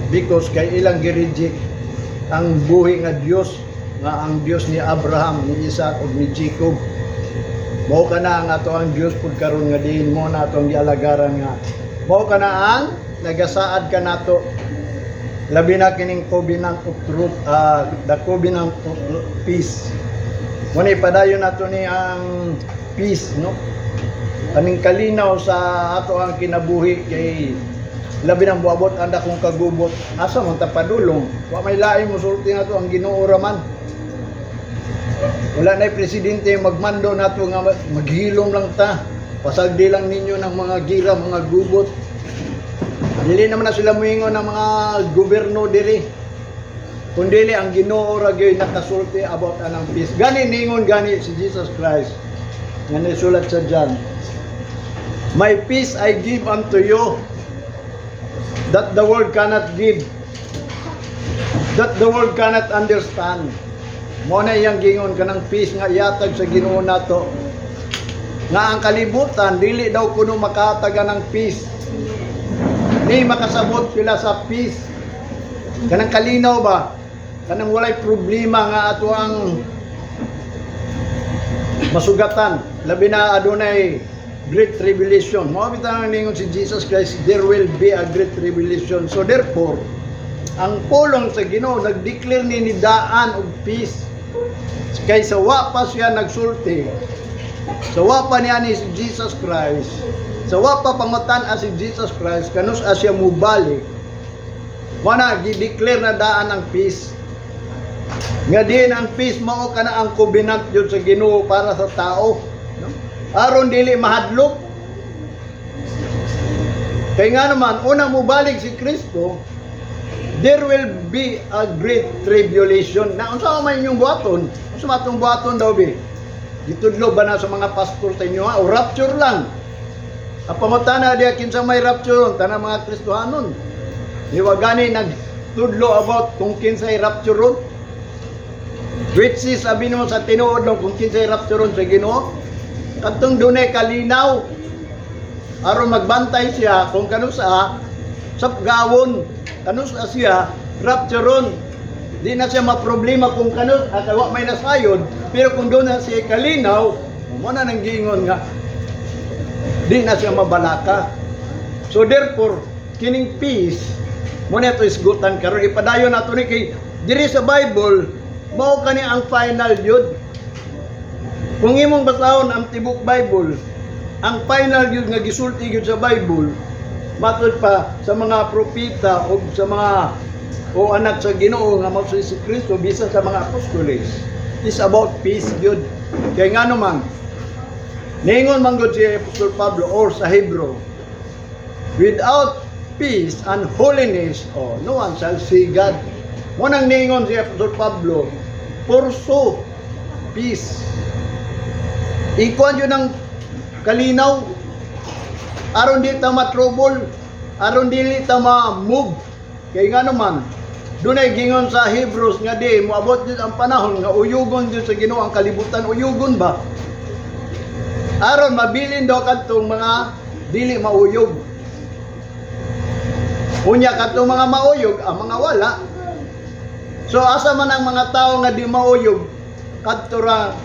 Because kay ilang gi-reject ang buhi nga Dios, nga ang Dios ni Abraham, ni Isaac ug ni Jacob. Mao kana ang ato ang Dios pud karon nga diin mo na atong gialagaran, nga mao kana ang nagasaad kanato, labi na kining covenant of truth, the covenant of peace. Mo ni padayon nato ni ang peace, no, kaning kalinaw sa ato ang kinabuhi, kay labi nang buabot ang dakong kagubot, asa man ta padulong? Wa may lain mosulti nato, ang Ginoo ra man. Wala na presidente magmando nato nga maghilom lang ta, pasagdi lang ninyo ng mga gira, mga gubot. Dili naman na sila muingon ng mga gobyerno diri, kundi ang Ginoo ra gyud nakasulti about anang peace. Gani ningon gani si Jesus Christ nga nisulat sa John, "My peace I give unto you, that the world cannot give, that the world cannot understand." Mo na iyang gingon, kanang peace nga iatag sa Ginoo nato. Nga ang kalibutan dili daw kuno makataga ng peace. Ni makasabot sila sa peace. Kanang kalinaw ba? Kanang walay problema nga ato ang masugatan. Labi na adunay great tribulation. Mao bitaw ang ningon si Jesus Christ, there will be a great tribulation. So therefore, ang pulong sa Ginoo nag-declare ni daan og peace. Kay sa wa pa siya nagsulti, sa wa pa niya ni si Jesus Christ, sa wa pa pangutan si Jesus Christ kanus siya mubalik, wala gi-declare na daan ang peace. Nga din ang peace mao kana ang covenant yun sa Ginoo para sa tao, no? Aron dili mahadlok. Kay nga naman, unang mubalik si Kristo, there will be a great tribulation. Na unsa man inyong buhaton? Unsa man atong buhaton daw bi? Gitudlo ba na sa mga pastor sa inyo, ha? O rapture lang? Ang pangutana diya, kinsa may rapture? Tanang mga Kristohanon. Di wa gani nagtudlo about kung kinsay rapture ron. Which is, sabi mo sa tinuod lang kung kinsay rapture ron sa Ginoo. Katong dunay kalinaw. Aron magbantay siya kung kanusa sa gawon, kanusa siya rapture. Di na siya maproblema kung kanus at wa may nasayod, pero kung doon na siya kalinaw, mo na nang giingon nga di na siya mabalaka. So therefore, kining peace mo na ito isgutan karon, ipadayon nato ni, kay diri sa Bible mao kani ang final yun. Kung imong basahon ang tibok Bible, ang final yun nga gisulti gyud sa Bible matud pa sa mga propeta o sa mga o anak sa Ginoo nga mao si Kristo, bisan sa mga apostoles, is about peace gyud. Kay ngano man, ningon man gud si Apostol Pablo or sa Hebrew, "Without peace and holiness, oh, no one shall see God." Mo nang ningon si Apostol Pablo, pursue peace. Ikuan yun ang kalinaw aron di ta ma-trouble, aron dili ta ma-move. Kay nga naman, dunay gingon sa Hebrews nga di moabot din ang panahon nga uyugon din sa Ginoo ang kalibutan, uyugon ba, aron mabilin daw kadtong mga dili mauyog. Unya kadtong mga mauyog ang mga wala. So asa man ang mga tao nga di mauyog? Kadto ra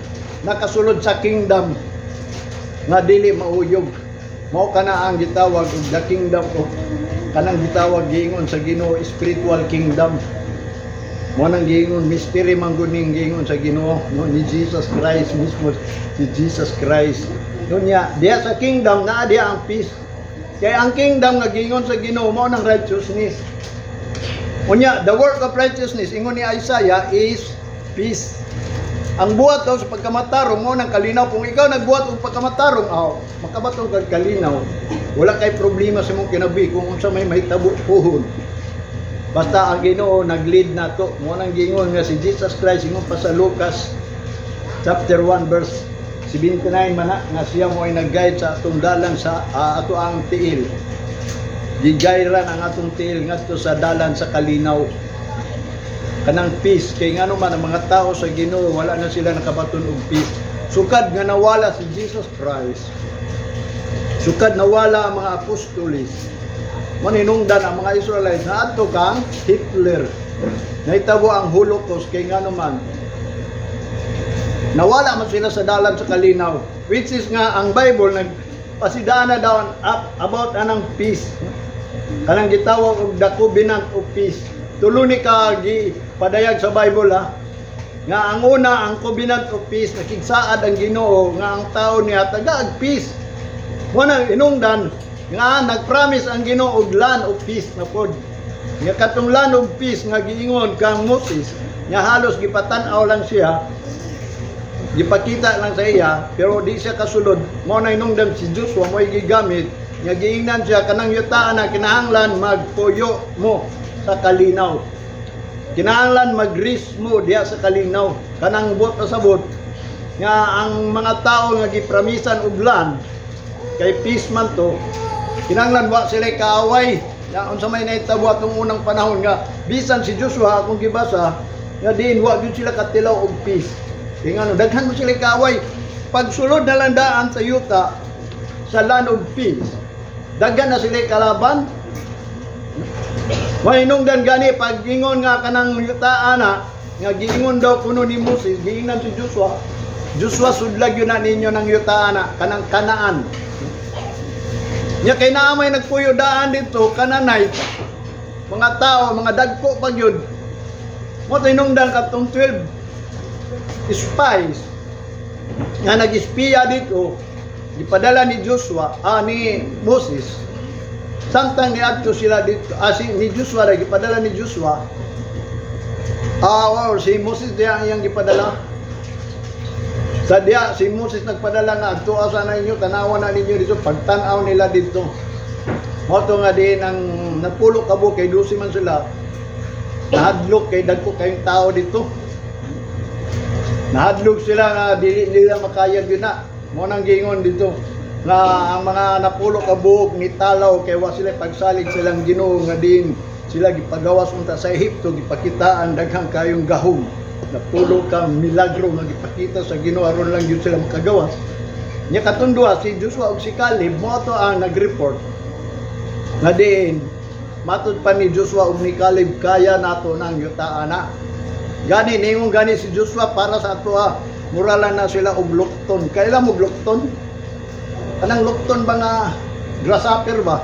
nakasulod sa kingdom nga dili mauyog. Mao kana ang gitawag og the kingdom of, kanang gitawag, giingon sa Ginoo, spiritual kingdom. Mo nang giingon, mystery man gud ning giingon sa Ginoo, no, ni Jesus Christ mismo, si Jesus Christ. Unya diha sa kingdom naa diha ang peace. Kay ang kingdom nga giingon sa Ginoo mao nang righteousness. Unya the work of righteousness, ingon ni Isaiah, is peace. Ang buhat daw sa pagkamatarong mo ng kalinaw. Kung ikaw nagbuhat og pagkamatarong, aw, makabaton kag kalinaw. Wala kay problema sa imong kinabuhi kung unsa may mahitabo puhon. Basta ang Ginoo nag-lead nato. Mo nang giingon nga si Jesus Christ, ingon pa sa Lucas chapter 1 verse 79 man na, nga siya mo ay nag-guide sa atong dalan, sa ato ang tiil. Gigayran ang atong tiil ngadto sa dalan sa kalinaw, kanang peace. Kay ngano man, ang mga tao sa Ginoo wala na sila nakabaton og peace sukad nga nawala si Jesus Christ, sukad nawala ang mga apostoles. Maninungdan ang mga Israelites na adto kang Hitler. Nahitabo ang Holocaust kay ngano man nawala man sila sa dalan sa kalinaw, which is nga ang Bible nagpasidana daw up about anang peace, kanang gitawag og the covenant of peace. Tulo ni ka gi padayag sa Bible, ha, nga ang una, ang covenant of peace, nakigsaad ang Ginoo nga ang tao niya tagaag peace. Mo nang inungdan nga nagpromise ang Ginoo og land of peace na pod, nga katong land of peace nga giingon kang Moses, nga halos gipatan-aw lang siya, gipakita lang sa iya, pero di siya kasulod. Mo na inungdan si Joshua mo gigamit nga giingnan siya kanang yutaan na kinahanglan magpuyo mo sa kalinaw, kinahanglan mag-rest mo diha sa kalinaw. Kanang buot pasabot nga ang mga tao nga gipramisan og land kay peace man to, kinahanglan wa sila kaaway. Ya, unsa may nahitabo atong unang panahon nga bisan si Joshua, akong gibasa nga diin wa gyud sila katilaw og peace. Kay ngano, daghan mo sila kaaway. Pagsulod na lang daan sa yuta, sa land of peace, daghan na sila kalaban. Mainungdan gani pag ingon nga kanang yuta ana nga giingon daw kuno ni Moses, giingnan si Joshua, "Joshua, sudlag yun na ninyo ng yuta ana, kanang Kanaan." Nya kay naa may nagpuyo daan dito, Canaanite, mga tao, mga dagko pa gyud. Mo tinungdan katong 12 spies nga nag-espiya dito, gipadala ni Joshua, ni Moses. Samtang niadto sila dito, si ni Joshua ra gipadala ni Joshua. Or si Moses diya ang iyang gipadala. Sa diya, si Moses nagpadala nga adto sa ninyo, tanawan na ninyo dito, pagtan-aw nila dito. Mo to nga din ang napulo ka buok, kay 12 man sila. Nahadlok kay dagko kayong tao dito. Nahadlok sila nga dili nila makayag yun na. Mo nang giingon dito nga ang mga napulo ka buok ni talaw kay wa sila pagsalig silang Ginoo nga din sila gipagawas unta sa Ehipto, gipakitaan daghang kayong gahom. Napulo ka milagro nga gipakita sa Ginoo aron lang gyud sila makagawas. Nya katong duha, si Joshua ug si Caleb, mo ato ang nag-report nga diin matud pa ni Joshua ug ni Caleb, kaya nato nang yutaan na. Gani ningon gani si Joshua para sa ato, ah, mura lang na sila og lukton. Kaila mo lukton? Kanang lukton ba nga grasshopper ba?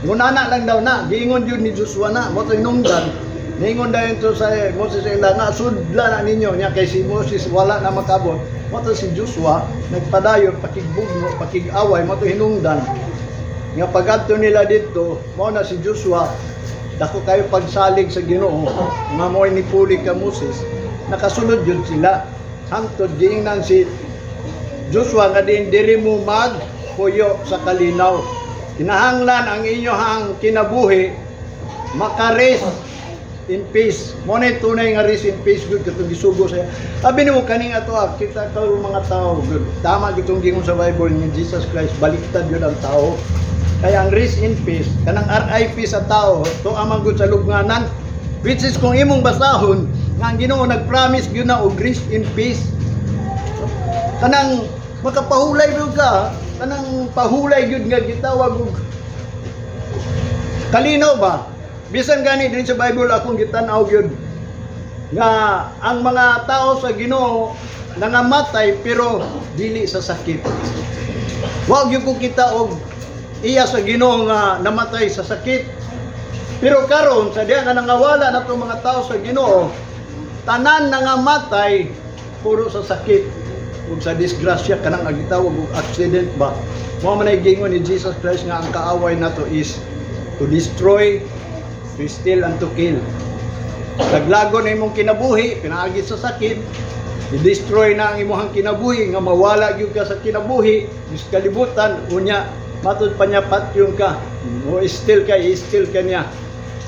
Ngunana lang daw na, giingon yun ni Joshua na, mo to hinungdan. Ningon dayon to sa Moses ila nga sudla na ninyo nya kay si Moses wala na makabot. Mo to si Joshua nagpadayon pakigbugno, pakig-away. Mo to hinungdan nga pagadto nila dito, mao na si Joshua dako kayo pagsalig sa Ginoo nga mo'y nipuli ka Moses, nakasulod yun sila. Hangtod giingnan si Joshua nga din diri mo magpuyo sa kalinaw. Kinahanglan ang inyong kinabuhi maka-rest in peace. Mo na tunay nga rest in peace good katong gisugo sa. Abi nimo kaning ato, ah, kita ka mga tao good. Tama gitong gingon sa Bible ni Jesus Christ, baliktad yun ang tao. Kaya ang rest in peace, kanang RIP sa tao, to amang good sa lubnganan. Which is kung imong basahon, nga ang Ginoo nag-promise gyud na og rest in peace. Kanang makapahulay gyud ka, kanang pahulay gyud nga gitawag og kalinaw ba? Bisan gani din sa Bible akong gitan-aw gyud nga ang mga tao sa Ginoo nangamatay pero dili sa sakit. Wa gyud ko kita og iya sa Ginoo nga namatay sa sakit. Pero karon sa diha nga nangawala na itong mga tao sa Ginoo, tanan nangamatay puro sa sakit ug sa disgrasya, kanang agitawag og accident ba. Mao man ay giingon ni Jesus Christ nga ang kaaway nato is to destroy, to steal and to kill. Laglagon na imong kinabuhi pinaagi sa sakit, i-destroy na ang imong kinabuhi nga mawala gyud ka sa kinabuhi sa kalibutan. Unya matud pa niya patyon ka o steal ka, i-steal ka niya,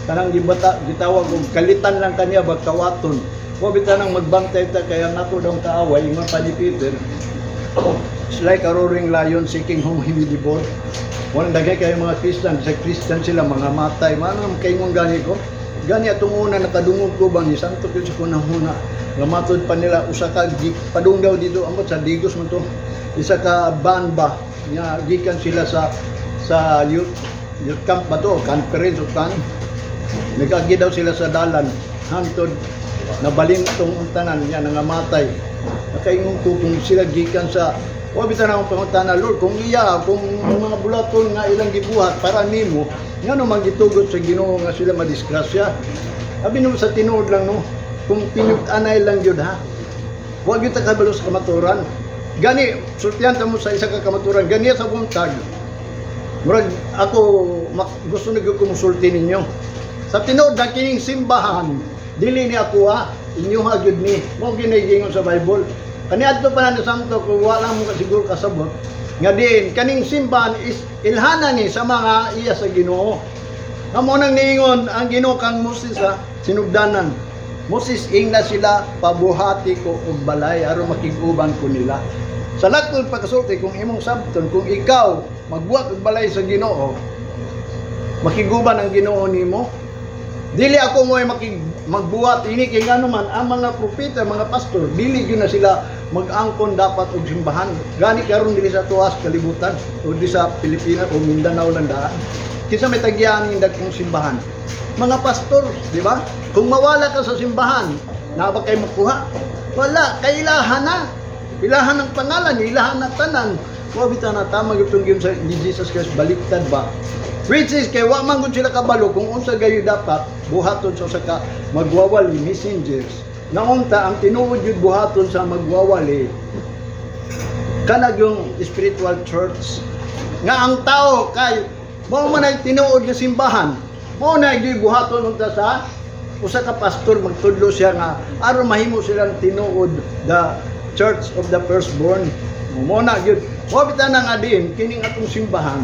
kanang gibata gitawag og kalitan lang kanya ba, kawaton mo bitaw. Nang magbantay ta kaya nato daw kaaway, ingon pa ni Peter, it's like a roaring lion seeking whom he may devour. Walang daghay kayo mga Christian, sa Christian sila mga matay. Mano kay gani ko? Gani atong una nakadungog ko ba ni Santo gyud sa kunahuna. Nga matud pa nila usa ka padung daw dito amot sa Digos man to. Isa ka van ba nga gikan sila sa youth youth camp ba to, conference o kan. Nag-agi daw sila sa dalan hantod nabalintong ang tanan niya, nangamatay. Nakaingon ko kung sila gikan sa wa bitan akong pangutana, "Lord, kung iya, kung ang mga bulaton nga ilang gibuhat para nimo, ngano man gitugot sa Ginoo nga sila madisgrasya?" Abi no, sa tinuod lang, no, kung tinud-anay lang gyud ha. Wa gyud ta kabalo sa kamaturan. Gani sultihan ta mo sa isa ka kamaturan gani sa buntag. Murag ako gusto na gyud ko musulti ninyo. Sa tinuod na kining simbahan, dili ni ako ha, inyoha gyud ni. Mao gyud giingon sa Bible. Kaniadto pa na ni Santo kung wala mo ka siguro kasabot nga diin kaning simbahan is ilhanan ni sa mga iya sa Ginoo. Nga mo nang niingon ang Ginoo kang Moses sa sinugdanan. "Moses, ingna sila pabuhati ko og balay aron makig-uban ko nila." Sa laktod pagkasulti, kung imong sabton, kung ikaw magbuhat og balay sa Ginoo, makiguban ang Ginoo nimo. Dili ako mo ay makig magbuhat ini kay ngano man ang mga propeta, mga pastor, dili gyud na sila mag-angkon dapat og simbahan. Gani karon dili sa tuas kalibutan o di sa Pilipinas o Mindanao lang daan. Kinsa may tagyaan ng dagkong simbahan? Mga pastor, di ba? Kung mawala ka sa simbahan, naa ba kay makuha? Wala, kailahan na. Ilahan ng pangalan, ilahan ng tanan. Wa bitaw na tama gyud tong sa ni Jesus Christ, baliktad ba? Which is kay wa man gud sila kabalo kung unsa gayo dapat buhaton sa usa ka magwawali, messengers. Naunta ang tinuod jud buhaton sa magwawali kanag yung spiritual church nga ang tao kay mao man ay tinuod nga simbahan, mao na gyud buhaton unta sa usa ka pastor, magtudlo siya nga aron mahimo silang tinuod, the church of the firstborn. Mao na gyud, mao bitaw na nga din kining atong simbahan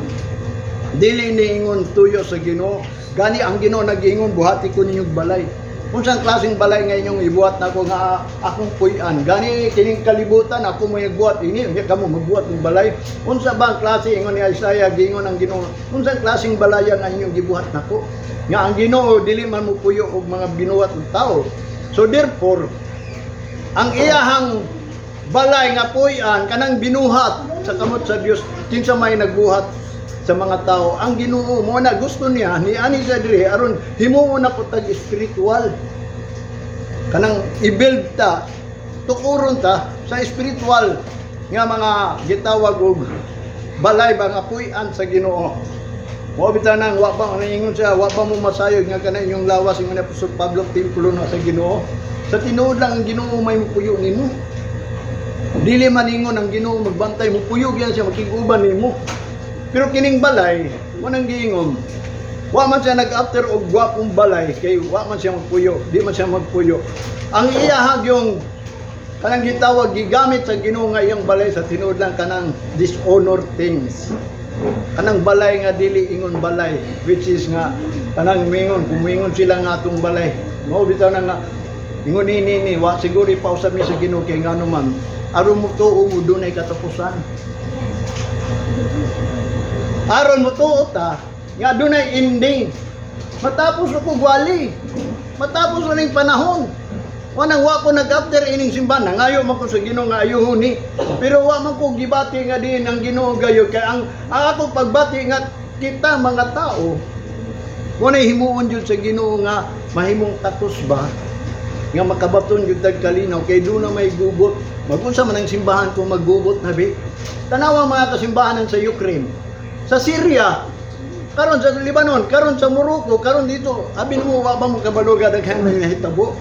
dili niingon tuyo sa Ginoo. Gani ang Ginoo nag-ingon, "Buhati ko ninyong balay. Unsang klaseng balay nga inyong ibuhat nako nga akong puy-an? Gani kining kalibutan ako mo nagbuhat ini, unya kamo magbuhat ng balay. Unsa ba ang klase?" ingon ni Isaiah, giingon ang Ginoo. "Unsang klaseng balaya nga inyong gibuhat nako?" Nga ang Ginoo dili man mo puyo og mga binuhat ng tao. So therefore, ang iyahang balay nga puy-an kanang binuhat sa kamot sa Dios. Kinsa may nagbuhat sa mga tao? Ang Ginoo. Mo na gusto niya ni ani sa diri aron himuon na po tag spiritual, kanang i-build ta, tukuron ta sa spiritual nga mga gitawag og balay ba nga puy-an sa Ginoo. Mo bitaw nang wa ba naingon siya, "Wa ba mo masayod nga kana inyong lawas," ingon ni Apostol Pablo, templo na sa Ginoo? Sa tinuod lang, ang Ginoo may mupuyo nimo. Dili man ingon ang Ginoo magbantay, mupuyo gyud siya, makig-uban nimo. Pero kining balay, mo nang giingon. Wa man siya nag-after og gwapong balay kay wa man siya magpuyo, di man siya magpuyo. Ang iyahag yung kanang gitawag gigamit sa Ginoo nga iyang balay, sa tinuod lang kanang dishonor things. Kanang balay nga dili ingon balay, which is nga kanang mingon kung mingon sila nga atong balay. Mao bitaw na nga ingon ni ni ni wa siguro ipausab mi sa Ginoo kay ngano man aron mo tuo mo dunay katapusan. Aron mo tuo ta nga dunay ending. Matapos na ko gwali. Matapos na ning panahon. Wanang wa ko nag-after ining simbahan, nangayo man ko sa Ginoo nga ayuhon ni. Pero wa man ko gibati nga diin ang Ginoo gayo kay ang ako pagbati nga kita mga tao mo na himuon jud sa Ginoo nga mahimong takos ba nga makabaton jud tag kalinaw kay doon na may gubot. Magunsa man ang simbahan kung maggubot na bi? Tanawa mga kasimbahanan sa Ukraine, sa Syria, karon sa Lebanon, karon sa Morocco, karon dito. Abi mo, wa ba mo kabalo ga daghan may nahitabo?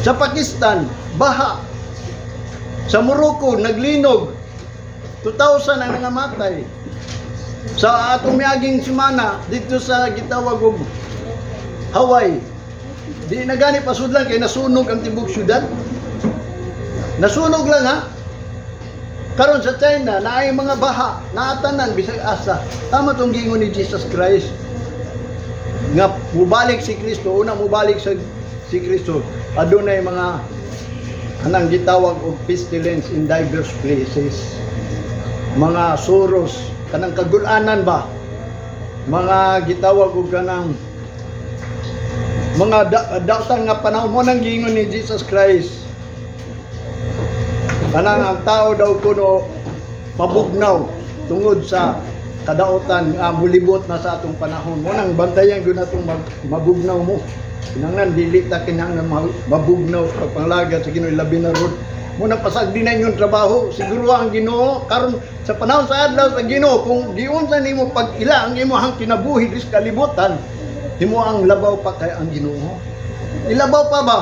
Sa Pakistan, baha. Sa Morocco, naglinog. 2,000 ang nangamatay. Sa atong miaging semana dito sa gitawag og Hawaii. Di na gani pasudlan kay nasunog ang tibok syudad. Nasunog lang ha. Karon sa China, naay mga baha, naatanan bisag asa. Tama tong giingon ni Jesus Christ nga mubalik si Kristo, una mubalik sa si Kristo, adunay mga anang gitawag og pestilence in diverse places. Mga soros, kanang kagulanan ba? Mga gitawag og kanang mga dautan nga panahon mo nang giingon ni Jesus Christ. Kanang ang tao daw kuno pabugnaw tungod sa Kadautan mulibot na sa atong panahon. Mo nang bantayan gyud natong mabugnaw mo. Kinahanglan dili ta kinahanglan mabugnaw sa pagpangalagad sa Ginoo, labi na ron. Mo nang pasagdi na inyong trabaho, siguro ang Ginoo karon sa panahon sa adlaw sa Ginoo, kung giunsa nimo pag-ila ang imong kinabuhi sa kalibutan, himo ang labaw pa kay ang Ginoo. Ilabaw pa ba?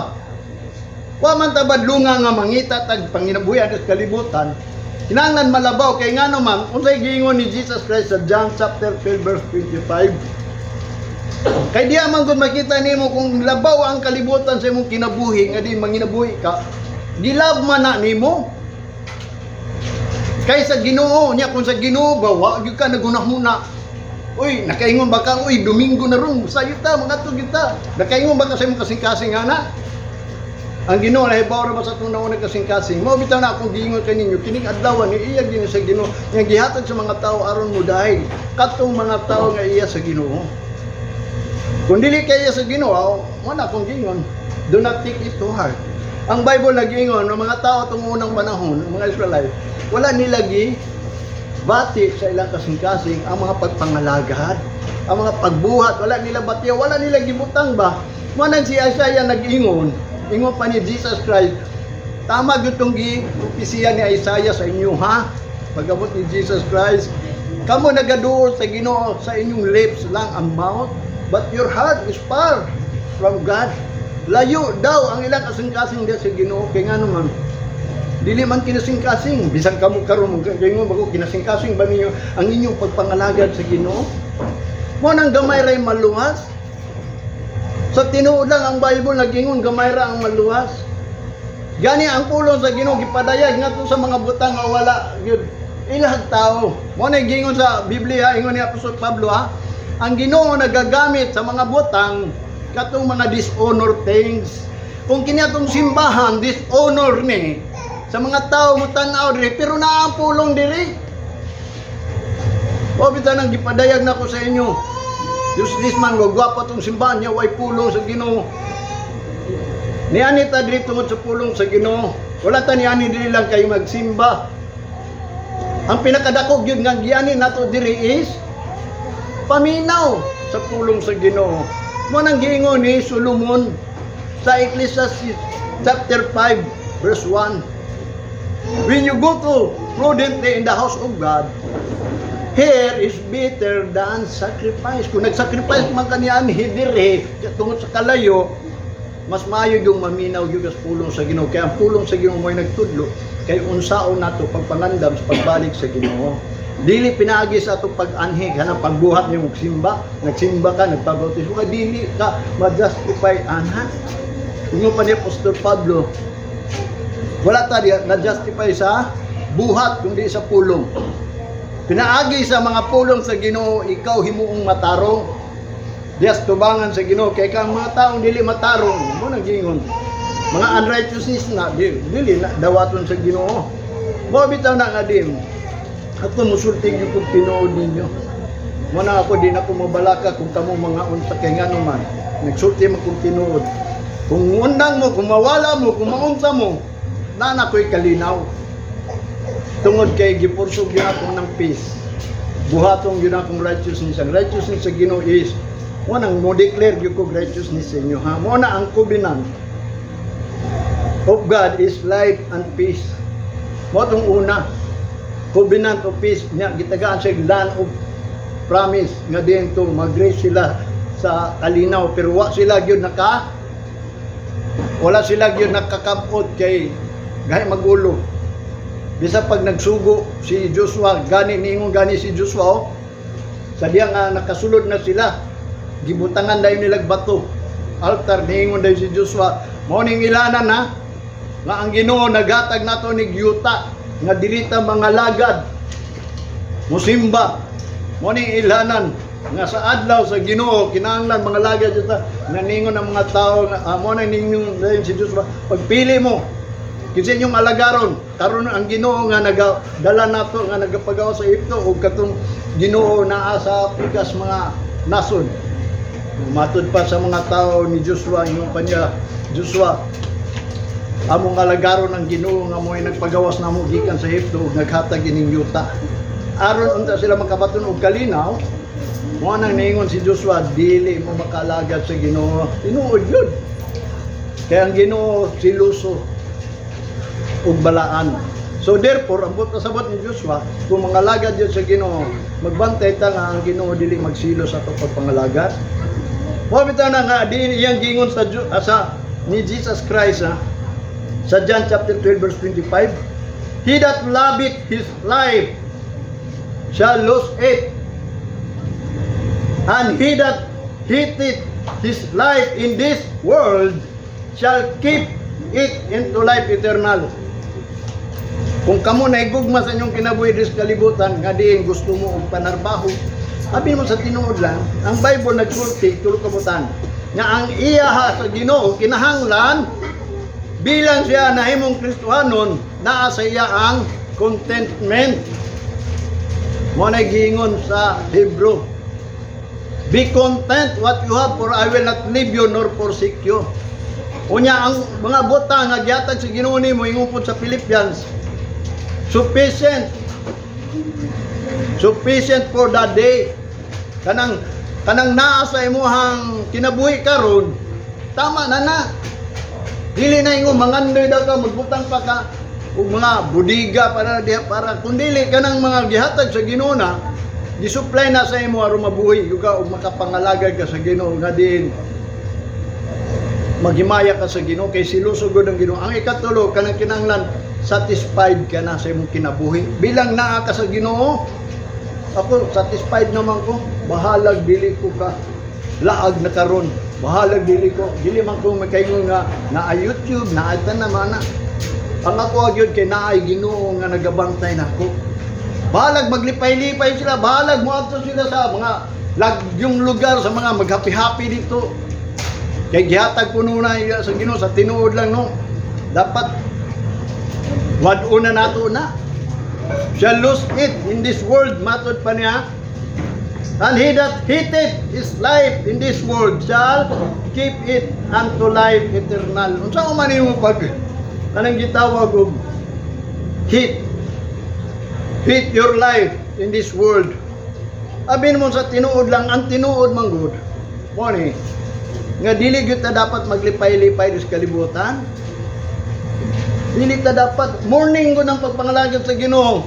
Wa man ta badlunga nga mangita tag panginabuhi sa kalibutan. Kinahanglan malabaw kay ngano man, unsay giingon ni Jesus Christ sa John chapter 12 verse 25? Kay diya man gud makita nimo kung labaw ang kalibutan sa imong kinabuhi nga di manginabuhi ka, gilab man na nimo. Kay sa Ginoo niya, kung sa Ginoo ba wa gyud ka nagunahuna. Uy, nakaingon ba ka, uy, Domingo na ron, sayo ta, mga kita. Nakaingon ba ka sa imong kasing-kasing ana? Ang Ginoo nahibaw ra ba sa atong nauna kasing-kasing? Mao bitaw na akong giingon kaninyo, kining adlaw ni iya gini sa Ginoo, nga gihatag sa mga tao aron mo dahil katong mga tao nga iya sa Ginoo. Kung dili kay iya sa Ginoo, wala akong giingon. Do not take it to heart. Ang Bible nagingon ng mga tao itong unang panahon, ang mga Israelite, wala nila gi bati sa ilang kasing-kasing ang mga pagpangalagad, ang mga pagbuhat, wala nila bati, wala nila gibutang ba. Mo nang si Isaiah nag-ingon, ingon pa ni Jesus Christ, tama gyud tong gi-propesiya ni Isaiah sa inyo, ha. Pag-abot ni Jesus Christ, kamo nagaduol sa Ginoo sa inyong lips lang ang mouth, but your heart is far from God. Layo daw ang ilang kasing-kasing diya sa Ginoo, kay ngano man dili man kinasing-kasing. Bisan kamo karon mo ingon bago, kinasing-kasing ba ninyo ang inyong pagpangalagad sa Ginoo? Mo nang gamay ray maluwas. Sa tinuod lang, ang Bible nagingon gamay ra ang maluwas. Gani ang pulong sa Ginoo gipadayag ngadto sa mga butang nga wala gyud ilang tao. Mo na gingon sa Biblia, ingon ni Apostol Pablo, ha. Ang Ginoo nagagamit sa mga butang katong mga dishonor things. Kung kini atong simbahan dishonor ni sa mga tao mo tan-aw diri, pero naa ang pulong diri. O bitaw nang gipadayag nako sa inyo. Useless man gwapa tong simbahan niya, way pulong sa Ginoo. Niani ta diri tungod sa pulong sa Ginoo. Wala ta niani diri lang kayo magsimba. Ang pinakadako gyud nga giani nato diri is paminaw sa pulong sa Ginoo. Mo nang giingon ni Solomon sa Ecclesiastes chapter 5 verse 1. When you go to prudently in the house of God, here is better than sacrifice. Kung nag-sacrifice man kaniyan diri tungod sa kalayo, mas maayo yung maminaw yung sa pulong sa Ginoo. Kaya ang pulong sa Ginoo mo'y nagtudlo kay unsaon nato pagpangandam sa pagbalik sa Ginoo. Dili pinaagi sa atong pag-anhi kanang pagbuhat nimo simba, nagsimba ka, nagpabautismo ka, dili ka ma-justify ana. Ingon pa ni Apostol Pablo, wala ta diya na-justify sa buhat kundi sa pulong. Pinaagi sa mga pulong sa Ginoo, ikaw himuong matarong. Diyas tubangan sa Ginoo kay kang mga taong dili matarong mo nang gingon. Mga unrighteousness na dili na dawaton sa Ginoo. Mo bitaw na nga dim. Ako musulti gyud kung tinuod ninyo. Mo na ako di na ko mabalaka kung kamo mga unsa, kay ngano man nagsulti man kung tinuod. Kung undang mo, kung mawala mo, kung maunsa mo, nana ko'y kalinaw. Tungod kay gipursog gyud ako ng peace. Buhaton gyud akong righteousness. Ang righteousness sa Ginoo is mo nang mo declare gyud ko righteousness sa inyo, ha. Mo na ang covenant of God is life and peace. Mo tong una covenant of peace niya, gitagaan siya land of promise nga din to mag-grace sila sa kalinaw, pero wa sila gyud naka wala sila gyud nakakabot kay gahi magulo. Bisa pag nagsugo si Joshua, gani niingon gani si Joshua, oh, sa diya nga nakasulod na sila, gibutangan dayon nilag bato. Altar, niingon dayon si Joshua, mao ning ilanan ha, nga ang Ginoo naghatag nato ni yuta nga dili ta mga lagad musimba. Mao ning ilanan nga sa adlaw sa Ginoo kinahanglan mga lagad ta. Naningon ang mga tao nga mo nang ningon dayon si Joshua, pagpili mo kinsa inyong alagaron karon, ang Ginoo nga nagadala nato nga nagapagawa sa Ehipto ug katong Ginoo naa sa pikas mga nasod. Matud pa sa mga tao ni Joshua, ingon pa niya Joshua, among alagaron ang Ginoo nga mo'y nagpagawas namo gikan sa Ehipto ug naghatag ining yuta. Aron unta sila makabaton og kalinaw, mo nang niingon si Joshua, "Dili mo makalagad sa Ginoo." Tinuod yun. Kaya ang Ginoo siluso ug balaan. So therefore, ang buot pasabot ni Joshua, kung mangalagad yun sa Ginoo, magbantay ta nga ang Ginoo dili magsilo sa ato pagpangalagad. Mo bitaw na nga di iyang gingon sa ni Jesus Christ ha, sa John chapter 12 verse 25, "He that loveth his life shall lose it. And he that hateth his life in this world shall keep it into life eternal." Kung kamo naigugma sa inyong kinabuhi diri sa kalibutan, nga diin gusto mo og panarbaho, abi mo sa tinuod lang, ang Bible nagsulti tulo ka butang nga ang iyaha sa Ginoo kinahanglan bilang siya nahimong Kristohanon, naa sa iya ang contentment. Mo na giingon sa Hebrew, "Be content what you have, for I will not leave you nor forsake you." Unya ang mga butang nga gihatag sa Ginoo nimo, ingon sa Philippians, sufficient sufficient for the day. Kanang naa sa imuhang kinabuhi karon, tama na na. Dili na ingon mangandoy daw ka, magbutang pa ka og mga budiga para diha para kung dili kanang mga gihatag sa Ginoo na gisupply na sa imo aron mabuhi gyud ka ug makapangalagad ka sa Ginoo nga din maghimaya ka sa Ginoo kay siluso gud ang Ginoo. Ang ikatulo, kanang kinahanglan satisfied ka na sa imong kinabuhi. Bilang naa ka sa Ginoo, ako satisfied naman ko. Bahalag dili ko ka laag na karon. Bahalag dili ko, dili man ko makaingon nga naa YouTube, naa tanan man na. Ang ako gyud kay naay Ginoo nga nagabantay nako. Bahalag maglipay-lipay sila, bahalag moadto sila sa mga lagyong lugar, sa mga maghappy-happy dito. Kay gihatag kuno na iya sa Ginoo. Sa tinuod lang, no. Dapat wad-on na nato na. Shall lose it in this world, matod pa niya. And he that hateth his life in this world shall keep it unto life eternal. Unsa man nimo pag kanang gitawag og hate hate your life in this world? Abin mo sa tinuod lang, ang tinuod man gud. Mo ni nga dili gyud ta dapat maglipay-lipay sa kalibutan. Dili ta dapat mourning gud ang pagpangalagad sa Ginoo.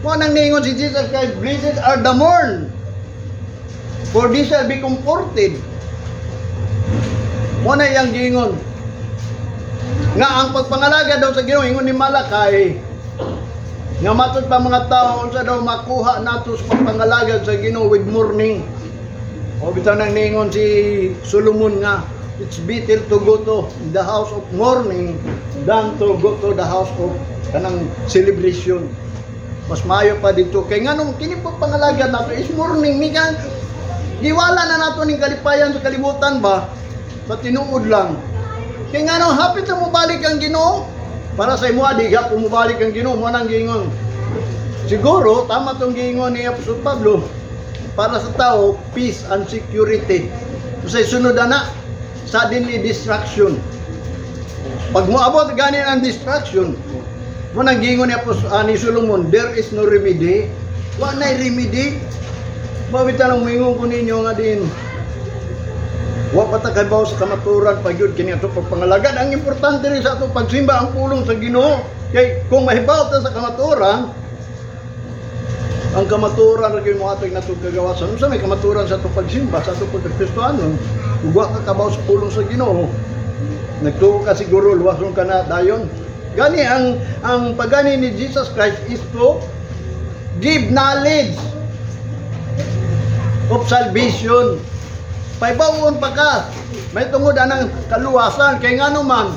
Mo nang niingon si Jesus Christ, "Blessed are the mourn, for they shall be comforted." Mo na iyang giingon nga ang pagpangalagad daw sa Ginoo, ingon ni Malakay, nga matod pa mga tao, unsa daw makuha nato sa pagpangalagad sa Ginoo with mourning? O bitaw nang niingon si Solomon nga it's better to go to the house of mourning than to go to the house of kanang celebration. Mas maayo pa dito kay nganong kini pagpangalagad nato is mourning ni kang giwala na nato ning kalipayan sa kalibutan ba, sa tinuod lang. Kay nganong hapit na mobalik ang Ginoo. Para sa imo, di gapon mobalik ang Ginoo. Mo nang giingon. Siguro tama tong giingon ni Apostol Pablo, para sa tao, peace and security. Sa sunod na, suddenly destruction. Pag moabot gani ang destruction, mo nang giingon ni Apostol ni Solomon, there is no remedy. Wa nay remedy. Mawita nang moingon ko ninyo nga din wa pa ta kabaw sa kamaturan pag yun kini ato pagpangalagad. Ang importante rin sa ato pagsimba ang pulong sa Ginoo. Kay kung mahibaw ta sa kamaturan, ang kamaturan ra gyud mo atong natong kagawasan. Unsa may kamaturan sa atong pagsimba, sa atong pagkristohanon? Ug wa ka kabaw sa pulong sa Ginoo, nagtuo ka siguro, luwason ka na dayon. Gani ang pagani ni Jesus Christ is to give knowledge of salvation. Paibawon pa ka. May tungod anang kaluwasan kay ngano man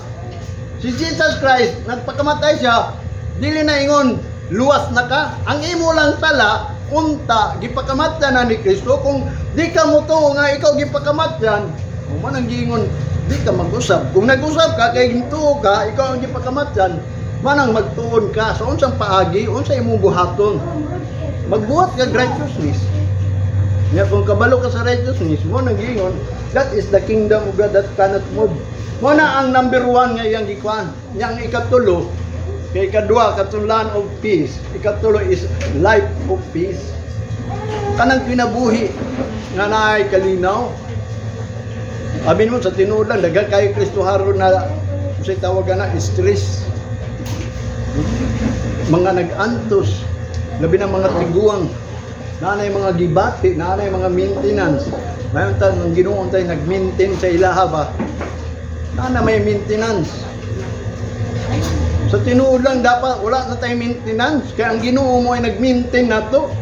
si Jesus Christ nagpakamatay siya, dili na ingon luwas na ka. Ang imo lang sala unta gipakamatyan na ni Kristo. Kung di ka motuo nga ikaw gipakamatyan, mo man ang giingon, di ka mag-usab. Kung nag-usab ka kay gituo ka ikaw ang gipakamatyan, manang magtuon ka sa unsang paagi, unsa imong buhaton? Magbuhat ka righteousness. Nya kung kabalo ka sa righteousness, mo nang giingon, that is the kingdom of God that cannot move. Mo na ang number one nga iyang gikuan. Nya ang ikatulo, Kay ikadua katong land of peace, ikatulo is life of peace. Kanang kinabuhi nga naay kalinaw. Abi mo sa tinuod lang, daghan kayo Kristohanon na unsay tawag na stress. Mga nag-antos, labi na mga tiguang, nanay mga gibati, nanay mga maintenance. Mayon ta ang Ginoo tay nag-maintain sa ilaha ba? Nana may maintenance. Sa tinuod lang, dapat wala na tayong maintenance kaya ang Ginoo mo ay nag-maintain nato.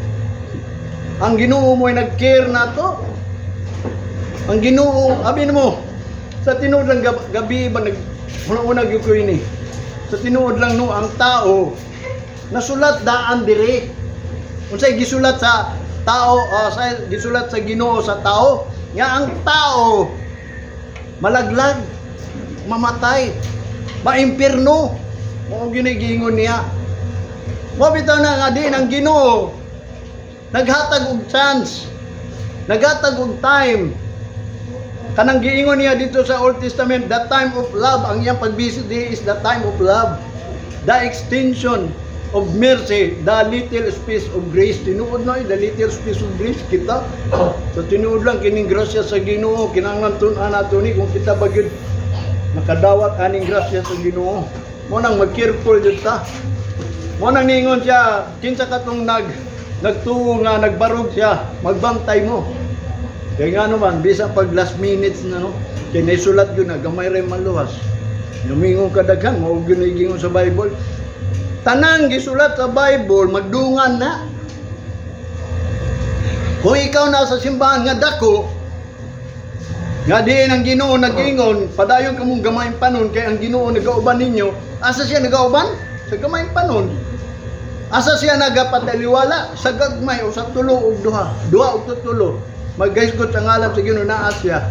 Ang Ginoo mo ay nag-care nato. Ang Ginoo, abi mo, sa tinuod lang gabi ba nag una-una gyud ko ini. Sa tinuod lang, no, ang tao nasulat daan dire. Unsay gisulat sa tao, sa gisulat sa Ginoo sa tao nga ang tao malaglag, mamatay, maimpirno. Mao gyud giingon niya. Mo bitaw na nga din ang Ginoo naghatag og chance, naghatag og time. Kanang giingon niya dito sa Old Testament, the time of love, ang iyang pagbisit di is the time of love. The extension of mercy, the little space of grace. Tinuod na eh, the little space of grace kita. Sa tinuod lang, kining grasya sa Ginoo, kinahanglan tun-an nato ni kung kita ba gyud nakadawat aning grasya sa Ginoo. Mo nang mag-careful jud ta. Mo nang niingon siya, kinsa katong nagtuo nga nagbarog siya, magbantay mo. Kaya nga naman, bisan pag last minutes na, no, kay naisulat yun na, gamay rin maluwas. Lumingon kadaghan, mao gyud na giingon sa Bible. Tanang gisulat sa Bible, magdungan na. Kung ikaw nasa simbahan nga dako, nga diin ang Ginoo nag-ingon, padayon kamong gamayng panon kay ang Ginoo nagauban ninyo. Asa siya nagauban? Sa gamayng panon. Asa siya nagapataliwala? Sa gagmay o sa tulo og duha. Duha og tulo. Maghisgot ang alam sa Ginoo, naa siya.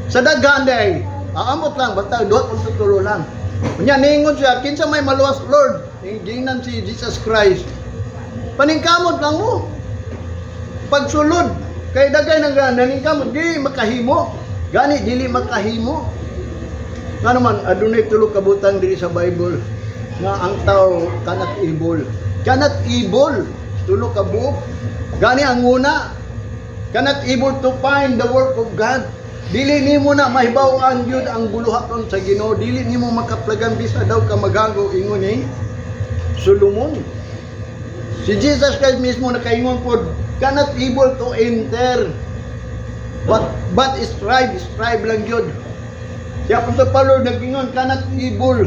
Sa daghan day, aamot lang basta duha og tulo lang. Unya ningon siya, "Kinsa may maluwas, Lord?" Giingnan si Jesus Christ, "Paningkamot lang mo. Pagsulod kay dagay nang naningkamot di makahimo." Gani dili makahimo. Nga naman adunay tulo ka butang diri sa Bible nga ang tao cannot able. Cannot able, tulo ka buok. Gani ang una, cannot able to find the work of God. Dili nimo na mahibaw-an gyud ang buluhaton sa Ginoo. Dili nimo makaplagan bisa daw ka magago, ingon ni Solomon. Si Jesus Christ mismo nakaingon pod, cannot able to enter. But strive, strive lang yun. Si Apostol Pablo nag-ingon, cannot able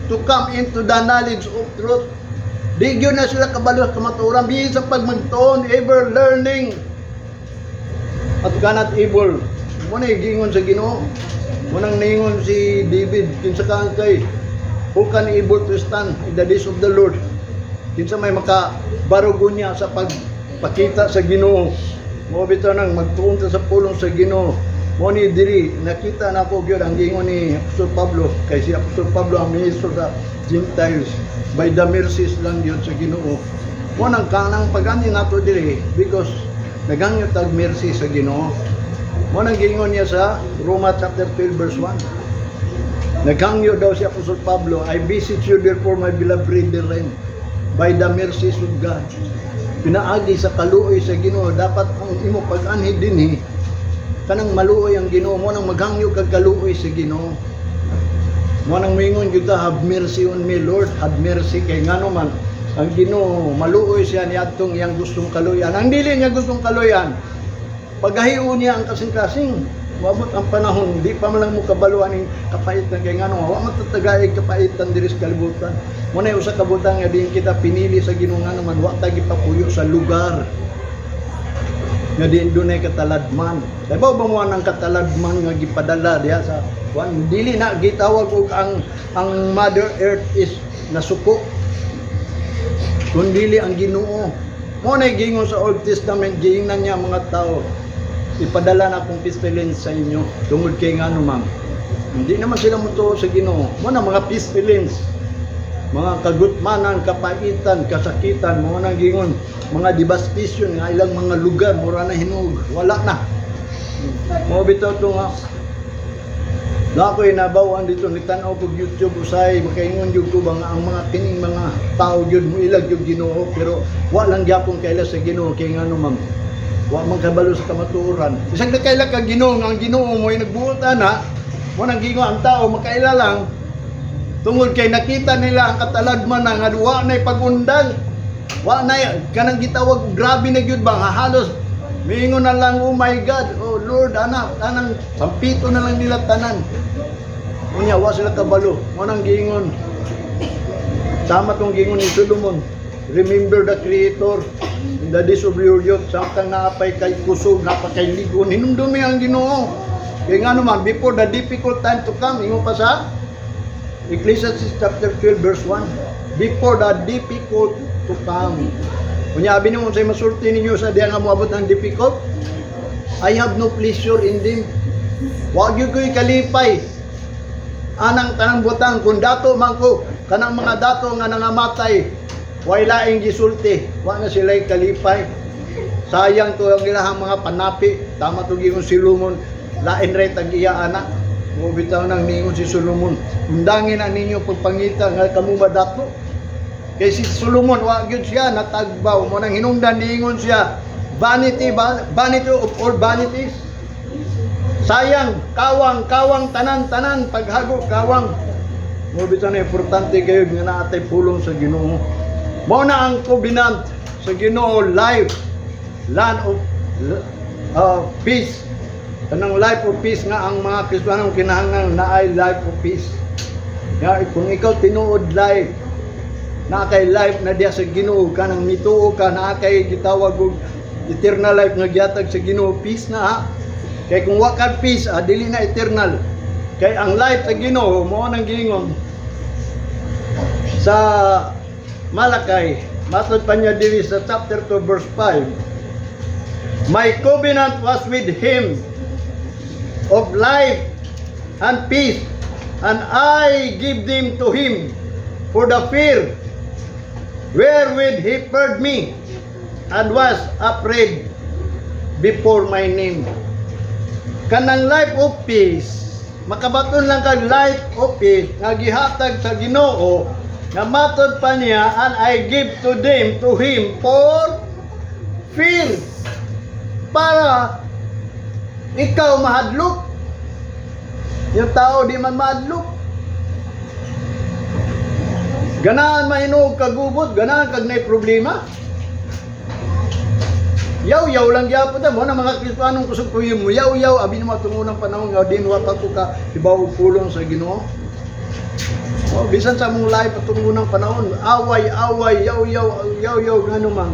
to come into the knowledge of truth. Di gyud na sila kabalo sa kamatuoran. Bisan pag magtuon, ever learning. At cannot able. Mo na giingon sa Ginoo. Mo nang ningon si David, kinsa ka kay who can able to stand in the days of the Lord? Kinsa may makabarugo niya sa pagpakita sa Ginoo? Mo bitaw nang magtuon ta sa pulong sa Ginoo. Mo ni diri nakita na ko gyud ang giingon ni Apostol Pablo, kay si Apostol Pablo ang ministro sa Gentiles by the mercies lang yun sa Ginoo. Mo nang kanang pag-ani nato diri because naghangyo tag mercy sa Ginoo. Mo nang giingon niya sa Roma chapter 12 verse 1. Naghangyo daw si Apostol Pablo, "I beseech you therefore, my beloved brethren, by the mercies of God." Pinaagi sa kaluoy sa Ginoo, dapat ang imo pag-anhi dinhi kanang maluoy ang Ginoo. Mo nang maghangyo kag kaluoy sa Ginoo. Mo nang moingon gyud ta, "Have mercy on me, Lord, have mercy," kay ngano man ang Ginoo maluoy siya niadtong iyang gustong kaluyan. Ang dili niya gustong kaluyan, pagahion niya ang kasing-kasing. Moabot ang panahon, di pa man lang mo kabaluan ning kapaitan, kay ngano wa man tatagaig kapaitan diri sa kalibutan. Mo na usa ka butang nga diin kita pinili sa Ginoo, ngano man wa ta gipapuyo sa lugar nga diin dunay kataladman. Diba ba mo ang kataladman nga gipadala diha sa kuan, dili na gitawag og ang Mother Earth is nasuko kun dili ang Ginoo. Mo na giingon sa Old Testament, giingnan niya ang mga tao, "Ipadala na akong pestilence sa inyo," tungod kay ngano ma'am hindi naman sila mutuo sa Ginoo. Mo na mga pestilence, mga kagutmanan, kapaitan, kasakitan, mga nang mga devastation nga ilang mga lugar mura na hinog, wala na. Mo bitaw to nga Na ako'y nabawan dito ni tan-aw kog YouTube usay, makaingon jud ko ba nga ang mga kining mga tao jud mo ilag jud Ginoo, pero wa lang gyapon kaila sa Ginoo kay ngano, ma'am, wa man kabalo sa kamatuoran. Bisag nakaila ka Ginoo nga ang Ginoo mo ay nagbuot ana mo nang gingo, ang tao makaila lang tungod kay nakita nila ang katalagman na nga wa nay pagundang, wa nay kanang gitawag, grabe na gyud ba nga halos miingon na lang, "Oh my God, oh Lord," ana tanang sampito na lang nila tanan. Unya wa sila kabalo. Mo nang giingon, tama tong giingon ni Solomon, "Remember the Creator in the days of your youth," samtang naapay kay kusog, napa kay ligon, hinumdumi ang Ginoo. Kay ngano man, before the difficult time to come, ingon pa sa Ecclesiastes chapter 12 verse 1, before the difficult to come. Unya abi nimo, say masulti ninyo sa diya nga moabot ng difficult? I have no pleasure in them. Wa gyud ko'y kalipay anang tanang butang. Kung dato man ko, kanang mga dato nga nangamatay, way laing gisulti, wa na sila kalipay. Sayang to ang ilahang mga panapi. Tama to gingon si Solomon, lain ray tag iya ana mo. Bitaw nang ningon si Solomon, undangin na ninyo pagpangita nga kamo madato. Kay si Solomon, wa gyud siya natagbaw. Mo nang hinungdan niingon siya, "Vanity, vanity of all vanities." Sayang, kawang, kawang, tanan, tanan, paghago, kawang. Mo bitaw na importante kayo nga naatay pulong sa Ginoo. Mao na ang covenant sa Ginoo, life, land of peace. Kanang life of peace nga ang mga Kristiyano kinahanglan naay life of peace. Nga kung ikaw tinuod life, naa kay life na diya sa Ginoo, kanang mituo ka, naa kay gitawag og eternal life nga gihatag sa Ginoo, peace na ha. Kay kung wa ka peace, dili na eternal. Kay ang life sa Ginoo mo nang giingon sa Malakay, matod pa niya diri sa chapter 2 verse 5, "My covenant was with him of life and peace, and I give them to him for the fear wherewith he feared me and was afraid before my name." Kanang life of peace, makabaton lang kag life of peace nga gihatag sa Ginoo nga matod pa niya, "And I give to them, to him for fear," para ikaw mahadlok. Yung tao di man mahadlok. Ganahan mahinog kagubot, ganahan kag nay problema. Yaw-yaw lang gyapon ta mo na mga Kristiyanong kusog kuyo mo. Yaw-yaw abi mo atong unang panahon nga din wa pa ko ka ibaw pulong sa Ginoo. Oh, bisan sa among life atong unang panahon, away, away, yaw-yaw, yaw-yaw, ngano man.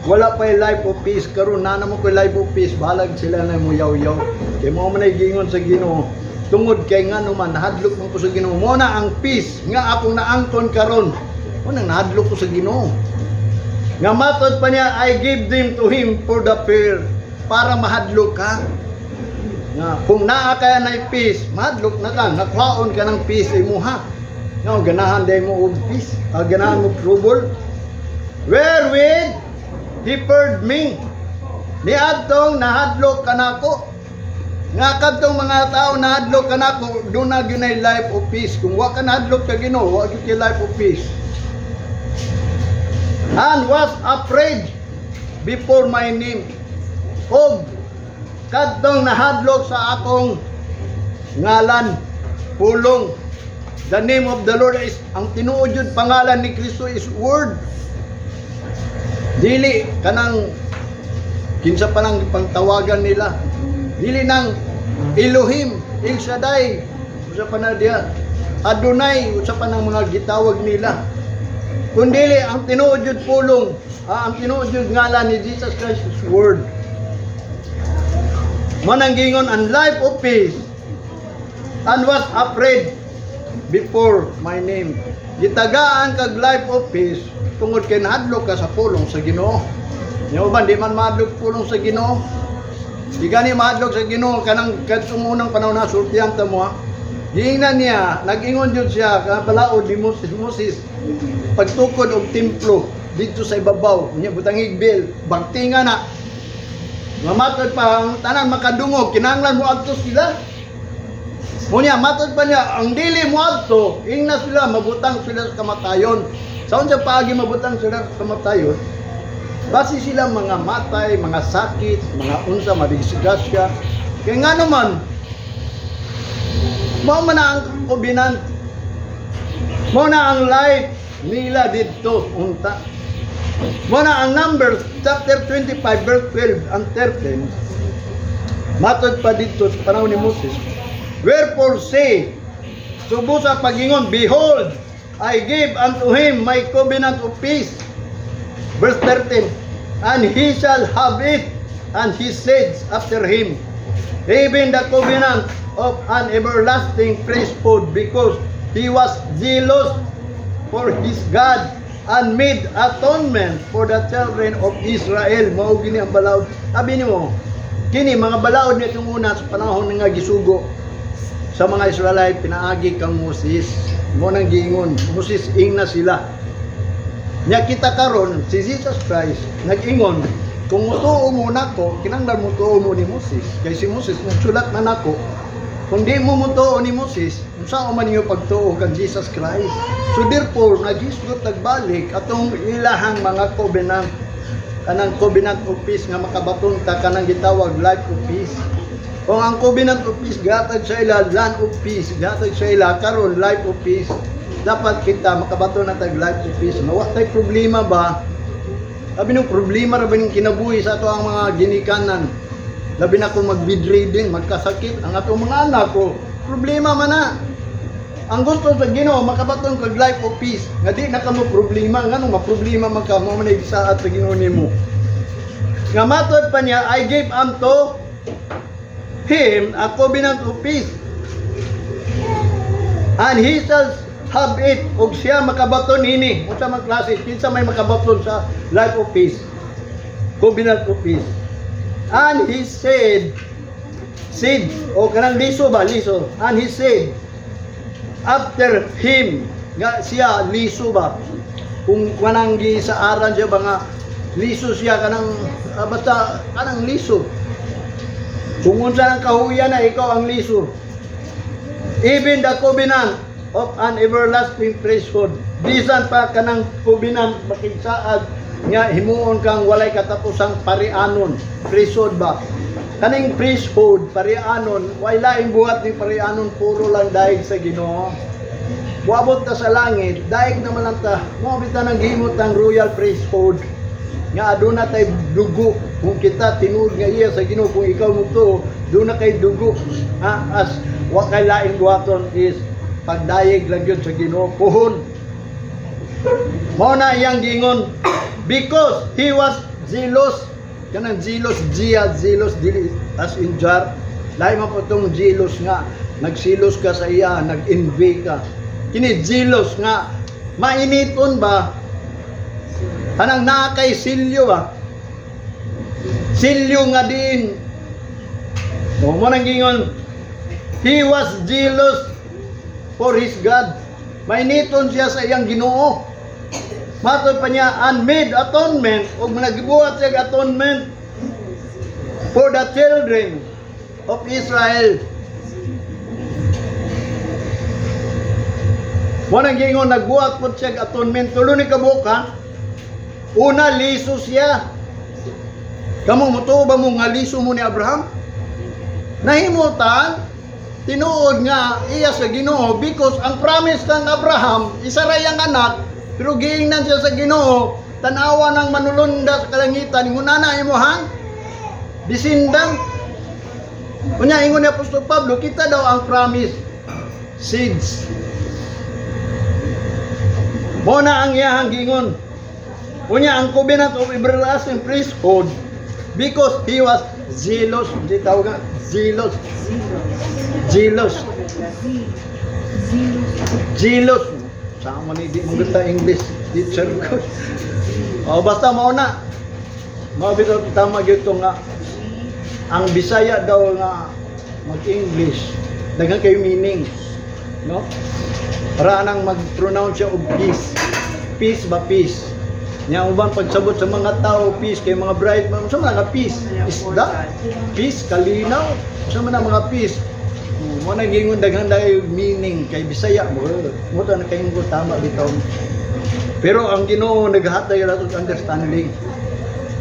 Wala pa life of peace. Karon na namo ko life of peace, balag sila na mo yaw-yaw. Kay mo man ay gingon sa Ginoo. Tungod kay ngano man, nahadlok man ko sa Ginoo. Mo na ang peace nga akong naangkon karon. Mo nang nahadlok ko sa Ginoo. Nga matod pa niya, "I give them to him for the fear." Para mahadlok ka. Nga, kung naa ka na peace, mahadlok na ka. Nakuhaon ka ng peace imuha. Nga, ganahan day mo og peace. Ganahan mo trouble. Wherewith he feared me. Niadtong nahadlok kanako. Nga kadtong mga tao nahadlok kanako, doon na gyud life of peace. Kung wa ka nahadlok sa Ginoo, wa gyud kay life of peace. And was afraid before my name. Og kadtong nahadlok sa akong ngalan, pulong. The name of the Lord is, ang tinuod yun pangalan ni Kristo is Word. Dili kanang kinsa pa nang pangtawagan nila. Dili nang Elohim, El Shaddai, usa pa na diya. Adonai, usa pa nang mga gitawag nila. Kundili ang tinuod yun pulong, ang tinuod yun ngalan ni Jesus Christ is Word. Manang gingon ang life of peace and was afraid before my name. Gitagaan kag life of peace tungod kay nahadlok ka sa pulong sa Ginoo. Yung uban di man mahadlok pulong sa Ginoo. Di gani mahadlok sa Ginoo kanang kadtong unang panahon na sultihan ta mo. Ha. Giingnan niya, nag-ingon jud siya ka balaod ni Moses pagtukod og templo dito sa ibabaw niya butangig bell, bagtinga na. Mamatod pa ang tanan makadungog, kinahanglan mo adto sila. Unya, matod pa niya, ang dili moadto, ingna sila, mabutang sila sa kamatayon. Sa unsa paagi mabutang sila sa kamatayon? Basi sila mga matay, mga sakit, mga unsa, madisgrasya. Kaya nga naman, mao man na ang covenant. Mao na ang life nila didto unta. Mao na ang Numbers chapter 25 verse 12 and 13. Matod pa didto sa panahon ni Moses. "Wherefore say," subo sa pagingon, "Behold, I give unto him my covenant of peace." Verse 13, "And he shall have it, and his seeds after him, even the covenant of an everlasting priesthood, because he was zealous for his God and made atonement for the children of Israel." Mao gini ang balaod. Sabi nimo, kini mga balaod nitong una sa panahon nga gisugo sa mga Israelite pinaagi kang Moses. Mao nang giingon, Moses ingna sila. Nya kita karon si Jesus Christ nag-ingon, kung mutuo mo nako, kinahanglan mutuo mo ni Moses. Kay si Moses nagsulat na nako. Kung di mo mutuo ni Moses, unsa man ninyo pagtuo kang Jesus Christ? So therefore, naghisgot nagbalik atong ilahang mga covenant, kanang covenant of peace nga makabaton ta kanang gitawag life of peace. Kung ang covenant of peace gatag sa ila land of peace, gatag sa ila karon life of peace. Dapat kita makabaton na tag life of peace. Wa tay problema ba? Sabi nung problema ra ba ning kinabuhi sa ato ang mga ginikanan. Labi na kung mag-bedridden, magkasakit ang atong mga anak ko. Problema man na. Ang gusto sa Ginoo, makabaton kag life of peace. Nga di na kamo problema, nganong maproblema man ka mo man gisaad sa Ginoo nimo. Nga matod pa niya, "I gave unto him a covenant of peace. And he shall have it," ug siya makabaton ini. Unsa man klase, kinsa may makabaton sa life of peace? Covenant of peace. "And he said," seed, o kanang liso ba, liso. "And he said, after him," nga siya liso ba. Kung kanang gisaaran siya ba nga liso siya kanang basta kanang liso. Kung unsa ang kahuya na ikaw ang liso. "Even the covenant of an everlasting priesthood." Bisan pa kanang covenant makigsaad nga himuon kang walay katapusang parianon, priesthood ba? Kaning priesthood, parianon, way laing buhat ni parianon, puro lang dayeg sa Ginoo. Muabot ta sa langit, dayeg naman lang ta. Mao bitaw nang gihimot ang royal priesthood. Nga aduna tay dugo kung kita tinuod nga iya sa Ginoo, kung ikaw mo, duna kay dugo. Ha, as wa kay laing buhaton is pagdayeg lang yun sa Ginoo puhon. Mao na iyang giingon, "Because he was zealous," kanang zealous, gia zealous, dili as in jar. Lahi man po tong jealous nga nagsilos ka sa iya, nag-envy ka. Kini zealous nga mainiton ba, kanang naa kay silyo ba, silyo nga din. So, mao nang giingon, "He was zealous for his God." Mainiton siya sa iyang Ginoo. Matod pa niya, "And made atonement," ug nagbuhat siya og atonement "for the children of Israel." Mao nang giingon, nagbuhat po siya og atonement. Tulo ni kabuok ha. Una, liso siya. Kamo, mutuo ba mo nga liso mo ni Abraham? Nahimutan, tinuod nga iya sa Ginoo because ang promise kang Abraham, isa ra iyang anak, pero giingnan siya sa Ginoo, "Tanawa ng manulunda sa kalangitan, ingon na imohang descendant." Unya ingon ni Apostol Pablo, kita daw ang promise seeds. Mao na ang iyahang giingon. Unya ang covenant of everlasting priesthood because he was zealous, di tawag nga zealous. Zealous. Zealous. Sama ni di mo gata English teacher ko. O basta mao na. Mao bitaw tama gyud to nga ang Bisaya daw nga mag-English daghan kayo meaning, no? Para nang mag-pronounce siya og peace. Peace ba, peace? Nya uban pagsabot sa mga tao peace kay mga bright man sa mga peace isda, peace kalinaw, sa mga peace. Mo na gingon daghan dayo meaning kay Bisaya mo. Mo ta na kay ko tama bitaw. Pero ang Ginoo naghatag ra og understanding.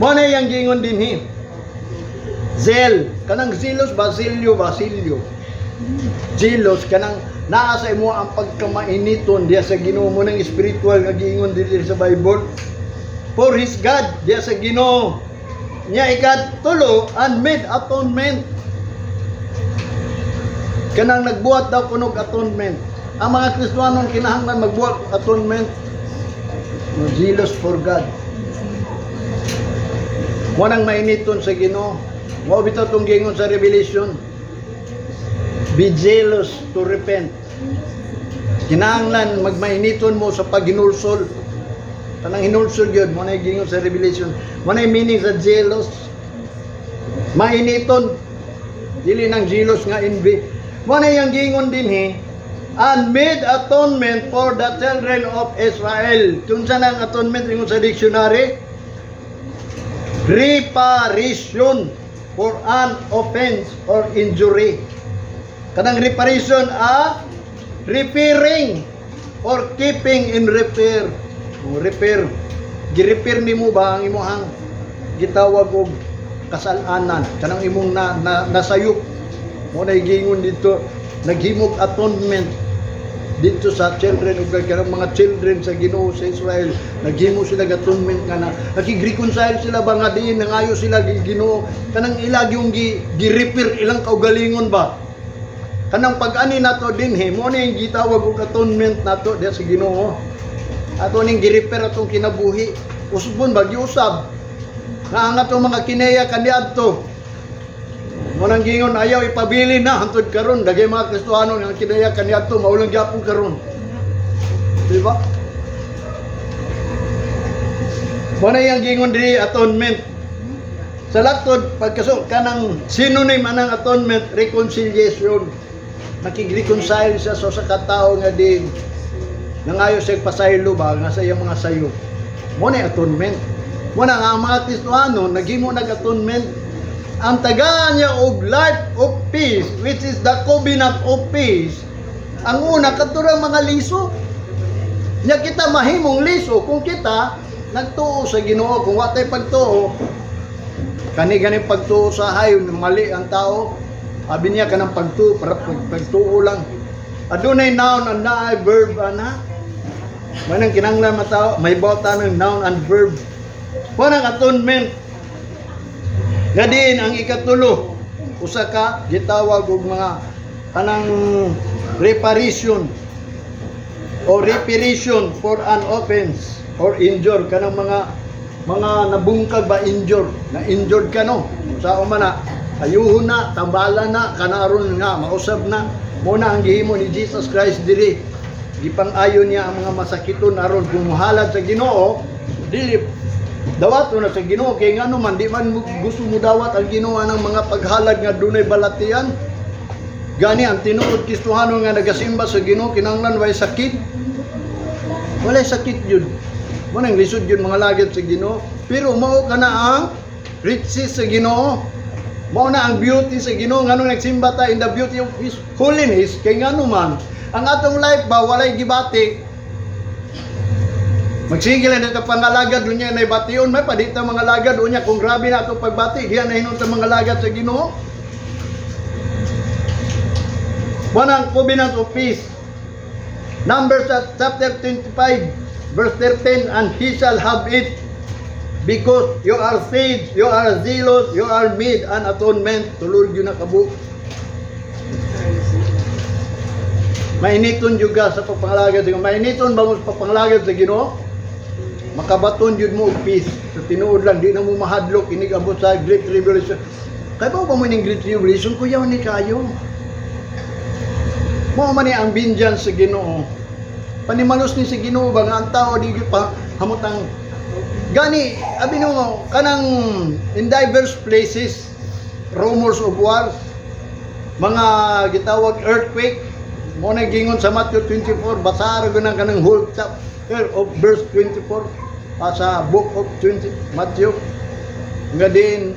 Mo na iyang gingon dinhi. Zeal, kanang zealous basilio basilio. Zealous kanang naa sa imo ang pagkamainiton diya sa Ginoo mo nang spiritual nga giingon diri sa Bible. For his God diya sa Ginoo. Nya ikatulo, and made atonement. Kanang nagbuhat daw kunog atonement. Ang mga Kristohanon kinahanglan magbuhat atonement. Zealous for God. Wanang mainiton sa Ginoo. Mao bitaw tong giingon sa Revelation. Be zealous to repent. Kinahanglan magmainiton mo sa paghinulsol. Tanang hinulsol gyud mo na giingon sa Revelation. Mo na meaning sa jealous. Mainiton. Dili nang jealous nga envy. Mo na yang giingon dinhi and made atonement for the children of Israel. Kinsa nang atonement ingon sa dictionary? Reparation for an offense or injury. Kanang reparation a repairing or keeping in repair. O, repair. Gi-repair nimo ba ang imong gitawag og kasalanan kanang imong na nasayop? Mo na giingon dito, naghimog atonement dito sa children of God, kanang mga children sa Ginoo sa Israel, naghimo sila atonement nga na nakig-reconcile sila ba nga diin nangayo sila gi Ginoo, kanang ilag yung gi-repair ilang kaugalingon ba. Kanang pag-ani nato dinhi, mo ni yung gitawag og atonement nato diha sa Ginoo. Ato ning gi-repair atong kinabuhi. Usbon ba giusab nga ang atong mga kinaya kaniadto. Mo nang gingon ayaw ipabili na hantod karon dagay mga Kristohano nga kinaya kaniadto maulang gyapon karon. Di ba? Mo na yang gingon diri, atonement. Sa latod pagkaso kanang synonym anang atonement, reconciliation. Nakig-reconcile siya sa katao nga di nangayo siya pasaylo ba nga sa iyang mga sayo. Mo na atonement. Mo na nga ang mga Kristohano naghimo nag atonement, ang tagaan niya og life of peace, which is the covenant of peace. Ang una kadturang mga liso. Nya kita mahimong liso kung kita nagtuo sa Ginoo. Kung wa tay pagtuo, kani ganing pagtuo sa hayon, mali ang tao. Abi niya kanang pagtuo para pagtuo lang. Adunay noun and naay verb ana. Manang kinahanglan matao may bota ng noun and verb. Manang atonement. Nga diin ang ikatulo, usa ka gitawag og mga kanang reparation o reparation for an offense or injure, kanang mga nabungkag ba, injure na, injured ka, no? Sa man na ayuhon na, tambala na kanaron nga mausab na. Mo na ang gihimo ni Jesus Christ diri, gipang-ayo niya ang mga masakiton aron kung muhalad sa Ginoo dili dawato na sa Ginoo, kay ngano man di man gusto mo dawat ang Ginoo ng mga paghalad nga dunay balatian. Gani ang tinuod Kristohano nga nagasimba sa Ginoo kinahanglan way sakit. Walay sakit yun. Mo nang lisod yun mga lagad sa Ginoo, pero mao ka na ang riches sa Ginoo. Mao na ang beauty sa Ginoo. Ngano nagsimba ta in the beauty of His holiness? Kay ngano man ang atong life ba walay gibati. Magsige lang dito pangalagad unya na bation may padita mga lagad unya kung grabe na atong pagbati diya na hinunta mga lagad sa Ginoo. Wanang covenant of peace. Numbers chapter 25 verse 13, "And he shall have it because you are saved, you are zealous, you are made an atonement." Tulod yun na kabuok. Mainiton juga sa pagpangalagad sa Ginoo. Mainiton ba mo sa pagpangalagad sa Ginoo? Makabaton jud mo og peace. Sa tinuod lang di na mo mahadlok inig abot sa Great Tribulation. Kay ba mo ning Great Tribulation, kuyaw ni kayo. Mao man ni ang vengeance sa Ginoo. Panimalos ni sa Ginoo ba nga ang tao di gyud pa hamutang gani abi no kanang in diverse places, rumors of wars, mga gitawag earthquake. Mo na gingon sa Matthew 24. Basa ra gyud ang kanang whole chapter of verse 24 pa sa book of 20 Matthew nga din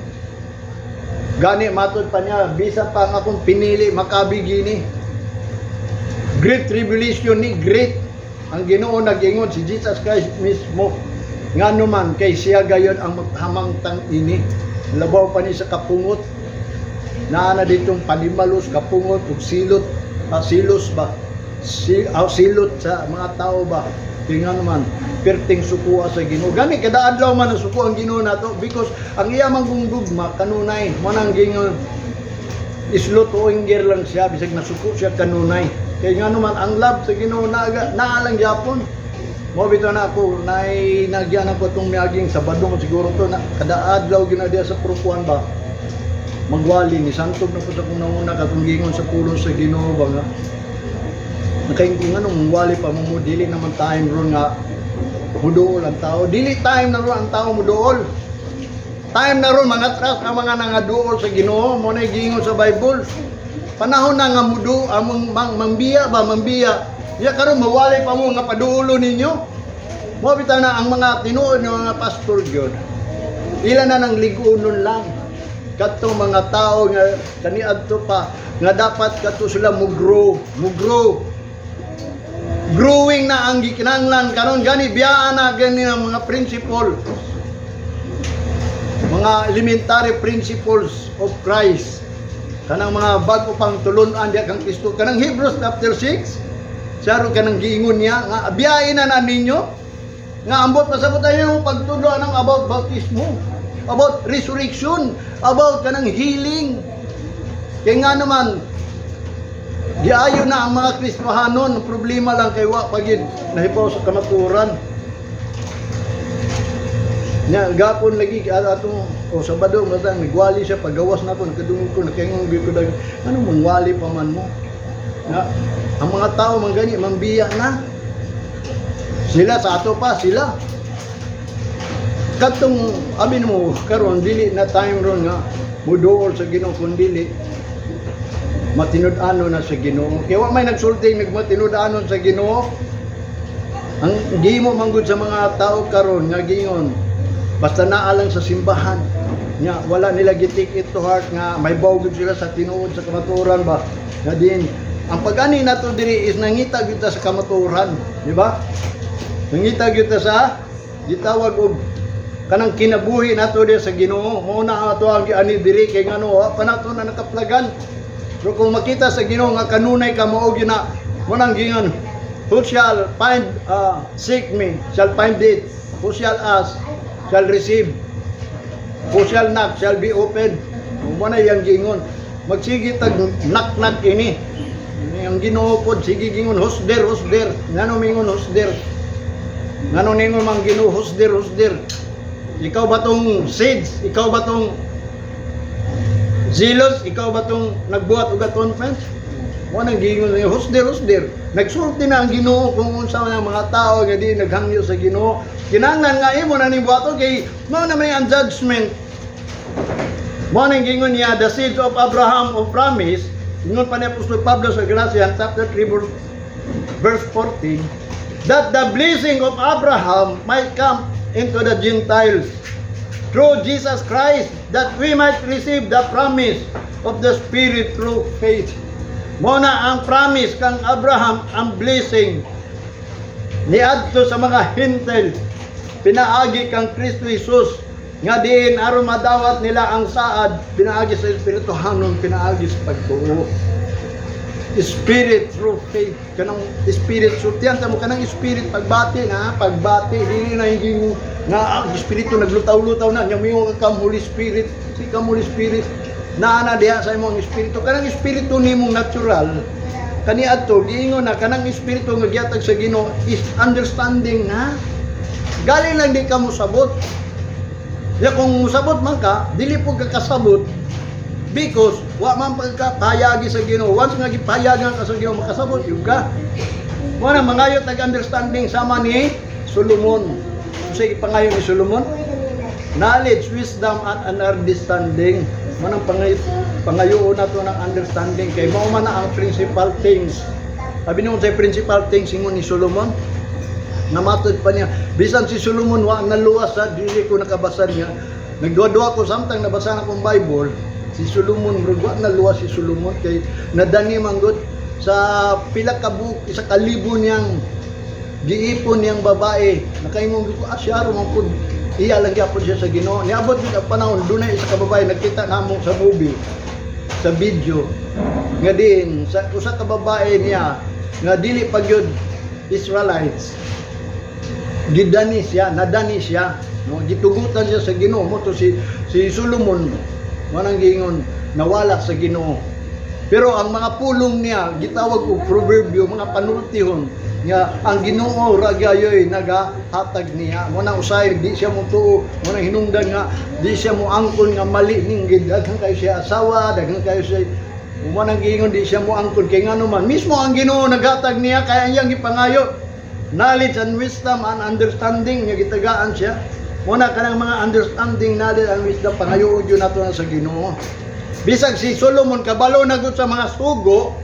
gani matod pa niya, bisan pa ang akong pinili makabig gini. Great Tribulation ni, great. Ang Ginoo nag-ingon, si Jesus Christ mismo. Ngano man kay siya gayon ang maghamangtang ini. Labaw pa ni sa kapungot. Naa na ditong panimalos, kapungot ug silot, silos ba? Silot sa mga tao ba? Tingnan naman, perting sukua sa Ginoo. Gani kada adlaw man ang suko ang Ginoo nato because ang iya man gugma kanunay. Mo nang gingon, slow to anger lang siya bisag nasuko siya kanunay. Kay nga naman ang love sa Ginoo naa lang gyapon. Mo bitaw na ako nay nagyan ako tong miaging Sabado mo siguro to na kada adlaw ginadiya sa Purok 1 ba. Magwali ni santog na po sa kung nauna katong gingon sa pulong sa Ginoo ba nga nakaingko nga nung wali pa mo, dili naman time ron nga muduol ang tao. Dili time na ron ang tao muduol. Time na ron mga tras ang mga nangaduol sa Ginoo. Mo na gingon sa Bible, panahon na nga mudu among mang, mambiya ba, mambiya ya. Karon mawali pa mo nga paduolo ninyo. Mo bitaw na ang mga tinuod ng mga pastor gyud, ila na nang ligunon lang kadtong mga tao nga kaniadto pa nga dapat kadto sila mo grow, mo grow. Growing na ang gikinahanglan karon. Gani biyaan na gani ang mga principle, mga elementary principles of Christ, kanang mga bago pang tulun-an diya kang Kristo, kanang Hebrews chapter 6 saro, kanang giingon niya nga biyain na ninyo nga ambot pasabot tayo pagtudlo anang about bautismo, about resurrection, about kanang healing. Kay nga naman giayo na ang mga Kristohanon, ang problema lang kay wa pagid nahibaw sa kamatuoran. Nya gapon lagi atong o Sabado matang nagwali siya pagawas na ko, nakadungog ko, nakaingon gyud ko dayon, ano mangwali pa man mo? Na ang mga tao man gani mambiya na. Sila sa ato pa sila. Katong abi mo karon, dili na time ron nga muduol sa Ginoo kun dili matinud-anon na sa Ginoo. Kaya wa may nagsulti nagmatinud-anon sa Ginoo. Ang gimo manggod sa mga tao karon nga gingon basta naa lang sa simbahan nya wala nila gi-take it to heart nga may bawgod sila sa tinuod sa kamatuoran ba nga din ang pag-ani nato diri is nangita gyud ta sa kamatuoran, di ba? Nangita gyud ta sa gitawag og kanang kinabuhi nato diri sa Ginoo. Mao na ato ang giani diri kay ngano wa pa nato na nakaplagan. Pero kung makita sa Ginoo nga kanunay ka, mao gyud na mo nang gingon, "Who shall find, seek me shall find it. Who shall ask shall receive. Who shall knock shall be opened." Mo na yang gingon, magsige tag knock knock ini. Ang Ginoo pod sige gingon, "Who's there? Who's there?" Ngano mingon, "Who's there"? Ngano ningon mang Ginoo, "Who's there? Who's there"? Ikaw ba tong seeds? Ikaw ba tong zealous? Ikaw ba tong nagbuhat og atonement? Mo nang gingon niya, "Who's there? Who's there?" Nagsulti na ang Ginoo kung unsa man ang mga tao nga di naghangyo sa Ginoo. Kinahanglan nga imo na ning buhaton kay mao na man ang judgment. Mo nang gingon niya, the seeds of Abraham of promise, ingon pa ni Apostol Pablo sa Galatians chapter 3 verse 14, that the blessing of Abraham might come into the Gentiles through Jesus Christ, that we might receive the promise of the Spirit through faith. Mo na ang promise kang Abraham, ang blessing niadto sa mga Hentil pinaagi kang Kristo Jesus nga diin aron madawat nila ang saad pinaagi sa Espirituhanon, pinaagi sa pagtuo. Spirit through faith, kanang Spirit sultian ta mo kanang Spirit pagbati na pagbati, dili na hindi nga ang Espiritu naglutaw-lutaw na nya mingon ka, "Come Holy Spirit," si "Come Holy Spirit." Naa na diha sa imong espiritu kanang espiritu nimong natural kaniadto. Giingon na kanang espiritu nga gihatag sa Ginoo is understanding na gali lang di ka mosabot. Ya kung musabot man ka, dili po ka kasabot because wa man pagkapayagi sa Ginoo. Once nga gipayagan ka sa Ginoo, makasabot yun ka. Mo na mangayo tag understanding sama ni Solomon. Sa ipangayo ni Solomon, knowledge, wisdom and understanding. Mo nang pangayoon nato ng understanding kay mao man na ang principal things. Sabi nung sa principal things ingon ni Solomon, namatod pa niya. Bisan si Solomon wa naluwas sa dili ko nakabasa niya. Nagduwa-duwa ko samtang nabasa na akong Bible, si Solomon murag wa naluwas si Solomon kay nadani man gud. Sa pila ka buok, 1,000 niyang giipon niyang babae, nakaingon ko, ah, siya man pud, iya lang gyapon siya sa Ginoo. Niabot gid ang panahon, dunay isa ka babae, nagkita namo sa movie, sa video, nga din sa usa ka babae niya nga dili pa gyud Israelites, gidani siya, nadani siya, no? Gitugutan siya sa Ginoo. Mao to si Solomon manang giingon nawala sa Ginoo, pero ang mga pulong niya gitawag og proverbio, mga panultihon nga ang Ginoo ra gyayoy nagahatag niya. Mo na usay di siya mo tuo, mo na hinungdan nga di siya mo angkon nga mali ning daghan kayo siya asawa, daghan kayo siya. Mo nang giingon di siya mo angkon kay ngano man mismo ang Ginoo naghatag niya, kaya iyang gipangayo knowledge and wisdom and understanding nga gitagaan siya. Mo na kanang mga understanding, knowledge and wisdom, pangayo jud nato na sa Ginoo. Bisag si Solomon kabalo na gud sa mga sugo,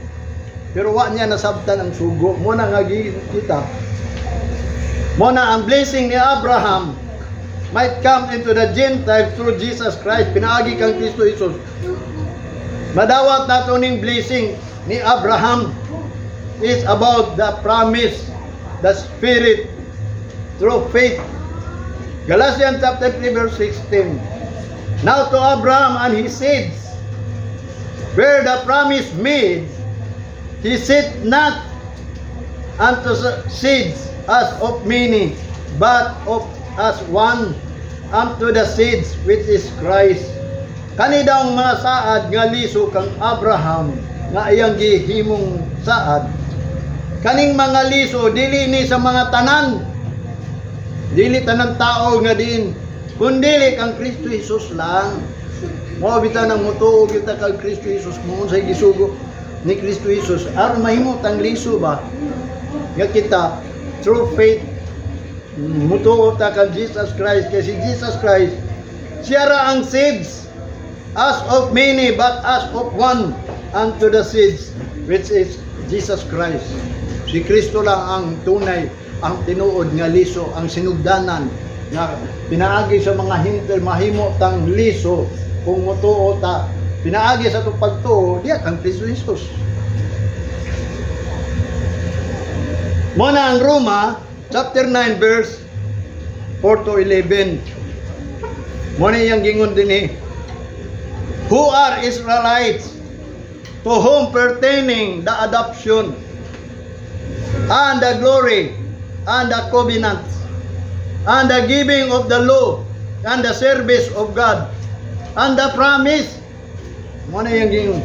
pero wa niya nasabtan ang sugo. Mo na nga kita. Mo na ang blessing ni Abraham might come into the Gentiles through Jesus Christ, pinaagi kang Kristo Jesus. Madawat nato ning blessing ni Abraham is about the promise, the Spirit through faith. Galatians chapter 3 verse 16. Now to Abraham and his seeds were the promise made. He said not unto seeds as of many, but of as one, unto the seeds which is Christ. Kani daw ang mga saad nga liso kang Abraham nga iyang gihimong saad. Kaning mga liso dili ni sa mga tanan. Dili tanan tao nga din, kundili kang Kristo Jesus lang. Mao bitaw nang mutuo kita kang Kristo Jesus, mo unsay gisugo ni Kristo Jesus aron mahimo tang liso ba nga kita through faith mutuo ta kang Jesus Christ, kay si Jesus Christ siya ra ang seeds, as of many but as of one, unto the seeds which is Jesus Christ. Si Kristo lang ang tunay, ang tinuod nga liso, ang sinugdanan nga pinaagi sa mga Hentil mahimo tang liso kung mutuo ta pinaagi sa atong pagtuo diya kang Kristo Jesus. Mo na ang Roma chapter 9 verse 4 to 11. Mo na iyang gingon dinhi. Who are Israelites, to whom pertaining the adoption and the glory and the covenants and the giving of the law and the service of God and the promise. Mo na iyang gingon.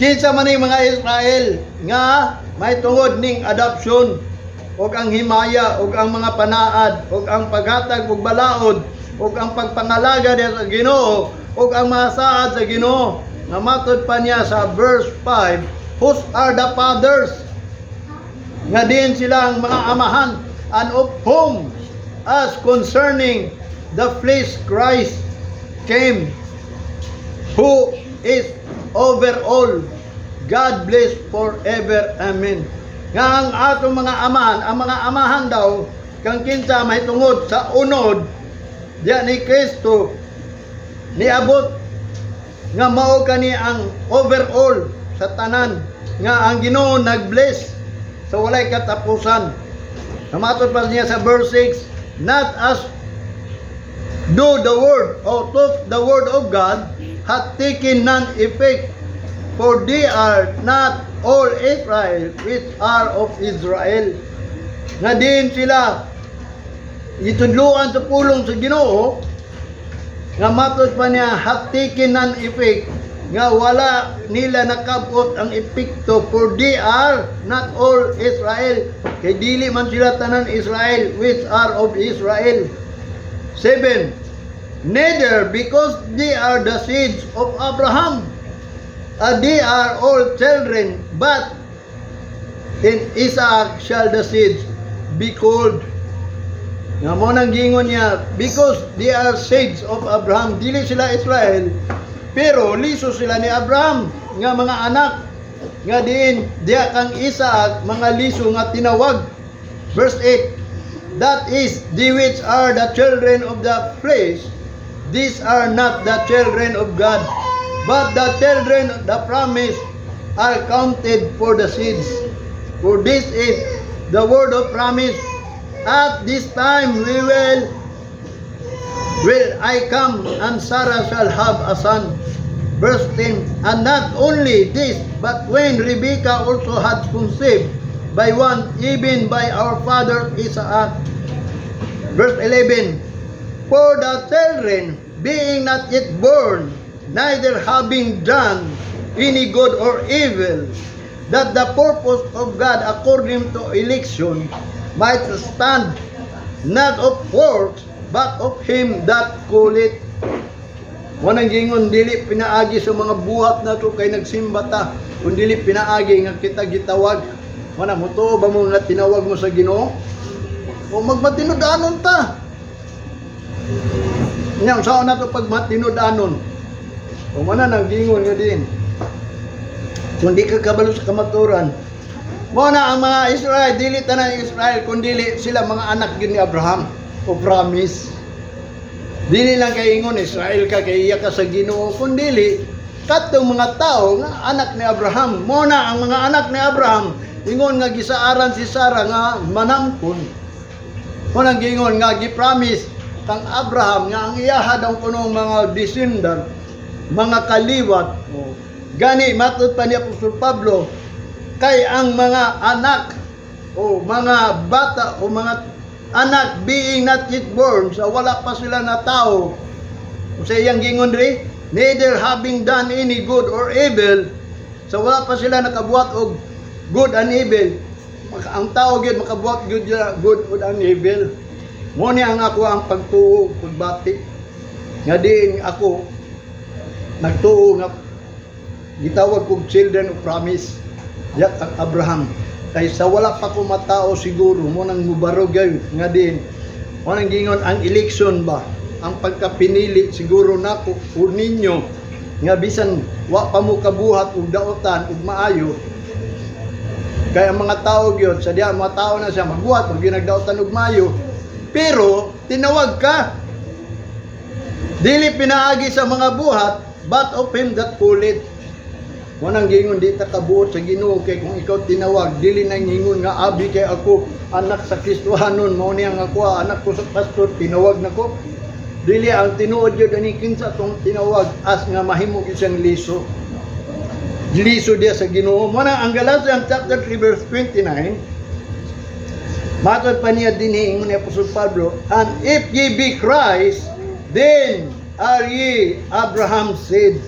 Kinsa man yung mga Israel nga may tungod ning adoption ug ang himaya ug ang mga panaad ug ang paghatag og balaod ug ang pagpangalaga diha sa Ginoo ug ang mga saad sa Ginoo, nga matod pa niya sa verse 5, whose are the fathers, nga din sila ang mga amahan, and of whom as concerning the flesh Christ came, who is over all, God bless forever. Amen. Nga ang atong mga amahan, ang mga amahan daw kang kinsa mahitungod sa unod diya ni Kristo niabot nga mao kani ang overall sa tanan, nga ang Ginoo nag-bless sa walay katapusan. Namatod pa niya sa verse 6, not as do the word or took the word of God hath taken none effect, for they are not all Israel which are of Israel. Nga din sila gitudluan sa pulong sa Ginoo, nga matod pa niya hath taken none effect, nga wala nila nakabot ang epekto, for they are not all Israel, kay dili man sila tanan Israel which are of Israel. 7. Neither because they are the seeds of Abraham they are all children, but in Isaac shall the seeds be called. Nga mo nang gingon niya, because they are seeds of Abraham, dili sila Israel, pero liso sila ni Abraham, nga mga anak, nga diin, diya kang Isaac, mga liso nga tinawag. Verse 8, that is, the which are the children of the flesh, these are not the children of God, but the children of the promise are counted for the seeds. For this is the word of promise. At this time we will I come and Sarah shall have a son. Verse 10: And not only this, but when Rebekah also had conceived by one, even by our father Isaac. Verse 11: For the children being not yet born, neither having done any good or evil, that the purpose of God according to election might stand, not of works, but of him that calleth. Wanang gingon, dili pinaagi sa mga buhat nato kay nagsimba ta, kun dili pinaagi nga kita gitawag. Wala mo ba mo nga tinawag mo sa Ginoo? O magmatinud-anon ta. Nya unsaon nato pag matinud-anon? O mana nang gingon nga din. Kung di ka kabalo sa kamaturan, mo na ang mga Israel, dili tanan Israel, kun dili sila mga anak gyud ni Abraham o promise. Dili lang kay ingon Israel ka kay iya ka sa Ginoo, kun dili katong mga tao nga anak ni Abraham. Mo na ang mga anak ni Abraham, ingon nga gisaaran si Sarah nga manangkon. Mo nang giingon nga gi-promise kang Abraham nga ang iyaha daw kunong mga descendant, mga kaliwat. Oh. Gani matud pa ni Apostol Pablo kay ang mga anak o mga bata o mga anak being not yet born, sa wala pa sila na tao, sa iyang gingon diri, neither having done any good or evil, sa wala pa sila nakabuhat og good and evil. Ang tao gyud makabuhat good and evil. Mo ni ang ako ang pagtuo, pagbati nga diin ako nagtuo nga gitawag kog children of promise yak ang Abraham, kay sa wala pa ko matao siguro mo nang mubarog gyud nga din mo nang gingon ang election ba, ang pagkapinili siguro nako o ninyo nga bisan wa pa mo kabuhat og daotan ug maayo, kay ang mga tao gyud sa diha, mga tao na siya magbuhat ug nagdaotan og maayo, pero tinawag ka dili pinaagi sa mga buhat, but of him that calleth. Wanang gingon di ta kabuot sa Ginoo kay kung ikaw tinawag, dili na ingon nga abi kay ako anak sa Kristohanon, mao ni ang ako anak ko sa pastor, tinawag nako. Dili, ang tinuod gyud ani, kinsa tong tinawag as nga mahimo gyud siyang liso. Liso diya sa Ginoo. Mo na ang Galatians chapter 3 verse 29. Matod pa niya dinhi, ingon ni Apostol Pablo, "And if ye be Christ, then are ye Abraham's seed,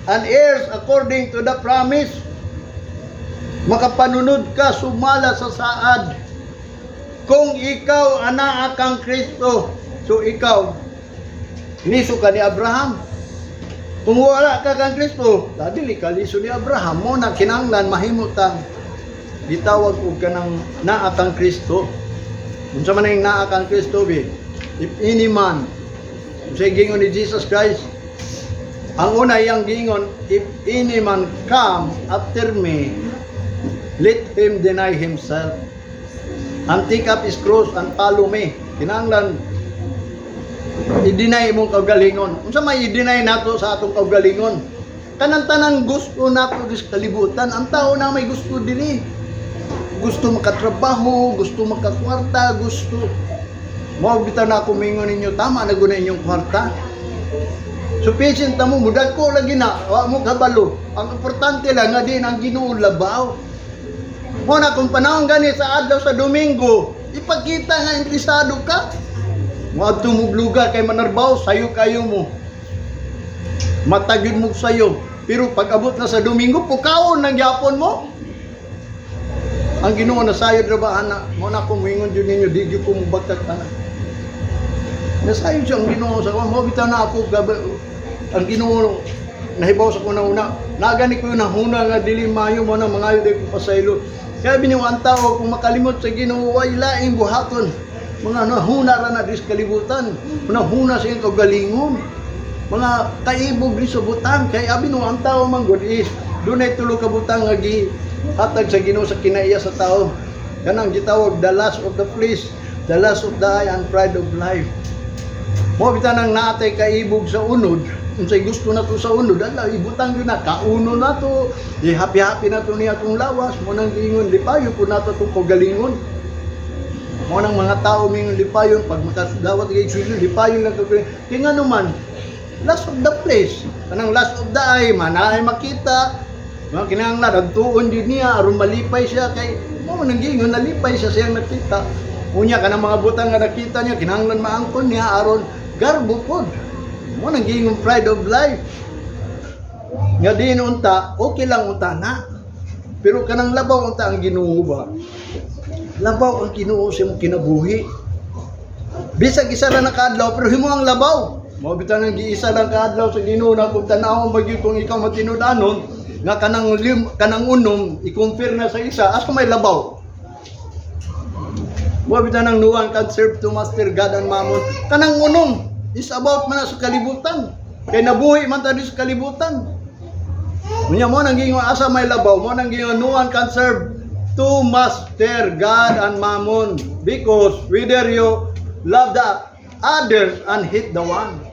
and heirs according to the promise." Makapanunod ka sumala sa saad. Kung ikaw anaa kang Kristo, so ikaw, liso ka ni Abraham. Kung wala ka kang Kristo, dili ka liso ni Abraham. Mo na kinahanglan mahimo tang gitawag og kanang naa kang Kristo. Unsa man ang naa kang Kristo be? If any man, sa gingon ni Jesus Christ, ang una iyang gingon, "If any man come after me, let him deny himself and take up his cross and follow me." Kinahanglan i-deny imong kaugalingon. Unsa may i-deny nato sa atong kaugalingon? Kanang tanan gusto nato sa kalibutan, ang tao na may gusto dili. Gusto makatrabaho, gusto makakwarta, gusto. Mao bitaw na ako mingon ninyo, tama na guna inyong kwarta. Sufficient na mo, mudag ko lagi na, wa mo kabalo. Ang importante lang nga din ang Ginoo labaw. Mo na kung panahon gani sa adlaw sa Domingo, ipakita nga interesado ka. Moadto mo lugar kay manarbaho, sayo kayo mo. Matagid mo sayo. Pero pag abot na sa Domingo, pukaon ng gyapon mo. Ang Ginoo nasayod ra ba ana? Mo na ko moingon jud ninyo, di gyud ko mobagkag ana. Nasayod siya ang Ginoo sa mo bitaw na ako ang Ginoo nahibaw sa kuna una. Nagani ko yung nahuna nga dili maayo, mo na mangayo day ko pasaylo. Kaya biniw ang tao kung makalimot sa Ginoo, way laing buhaton. Mga nahuna ra na dis kalibutan. Nahuna sa iyang kaugalingon. Mga kaibog di sa butang kay abi no ang tao man gud is dunay tulo ka butang nga gihatag sa Ginoo sa kinaiya sa tao. Kanang gitawag the lust of the flesh, the lust of the eye, and pride of life. Mo bitaw nang naatay kaibog sa unod. Unsay gusto na to sa unod, ala ibutang gyud na, kauno na to, i-happy-happy na to niya atong lawas. Mo nang giingon, lipayon po nato itong kaugalingon. Mo nang mga tao mingon lipayon pag makadawat kay suyo, lipayon lang to. Kay ngano man, lust of the flesh, kanang lust of the eye man ay makita. Mga kinahanglan adtuon jud niya aron malipay siya, kay mo man ang giingon nalipay siya siyang nakita. Unya kanang mga butang nga nakita niya, kinahanglan maangkon niya aron garbo pod. Mo nang giingon pride of life. Nga diin unta, okay lang unta na. Pero kanang labaw unta ang Ginoo ba? Labaw ang Ginoo sa imong kinabuhi. Bisag isa ra na kaadlaw, pero himo ang labaw. Mao bitaw nang giisa lang kaadlaw sa Ginoo na kung tan-awon ba gyud kung ikaw matinud-anon nga kanang lim, kanang unom i-compare na sa isa, asa may labaw? Mao bitaw nang no one can serve two master, God and Mammon. Kanang unom is about man na sa kalibutan. Kay nabuhi man ta sa kalibutan. Unya mo nang giingon asa may labaw, mo nang giingon no one can serve two master, God and Mammon, because whether you love the others and hate the one.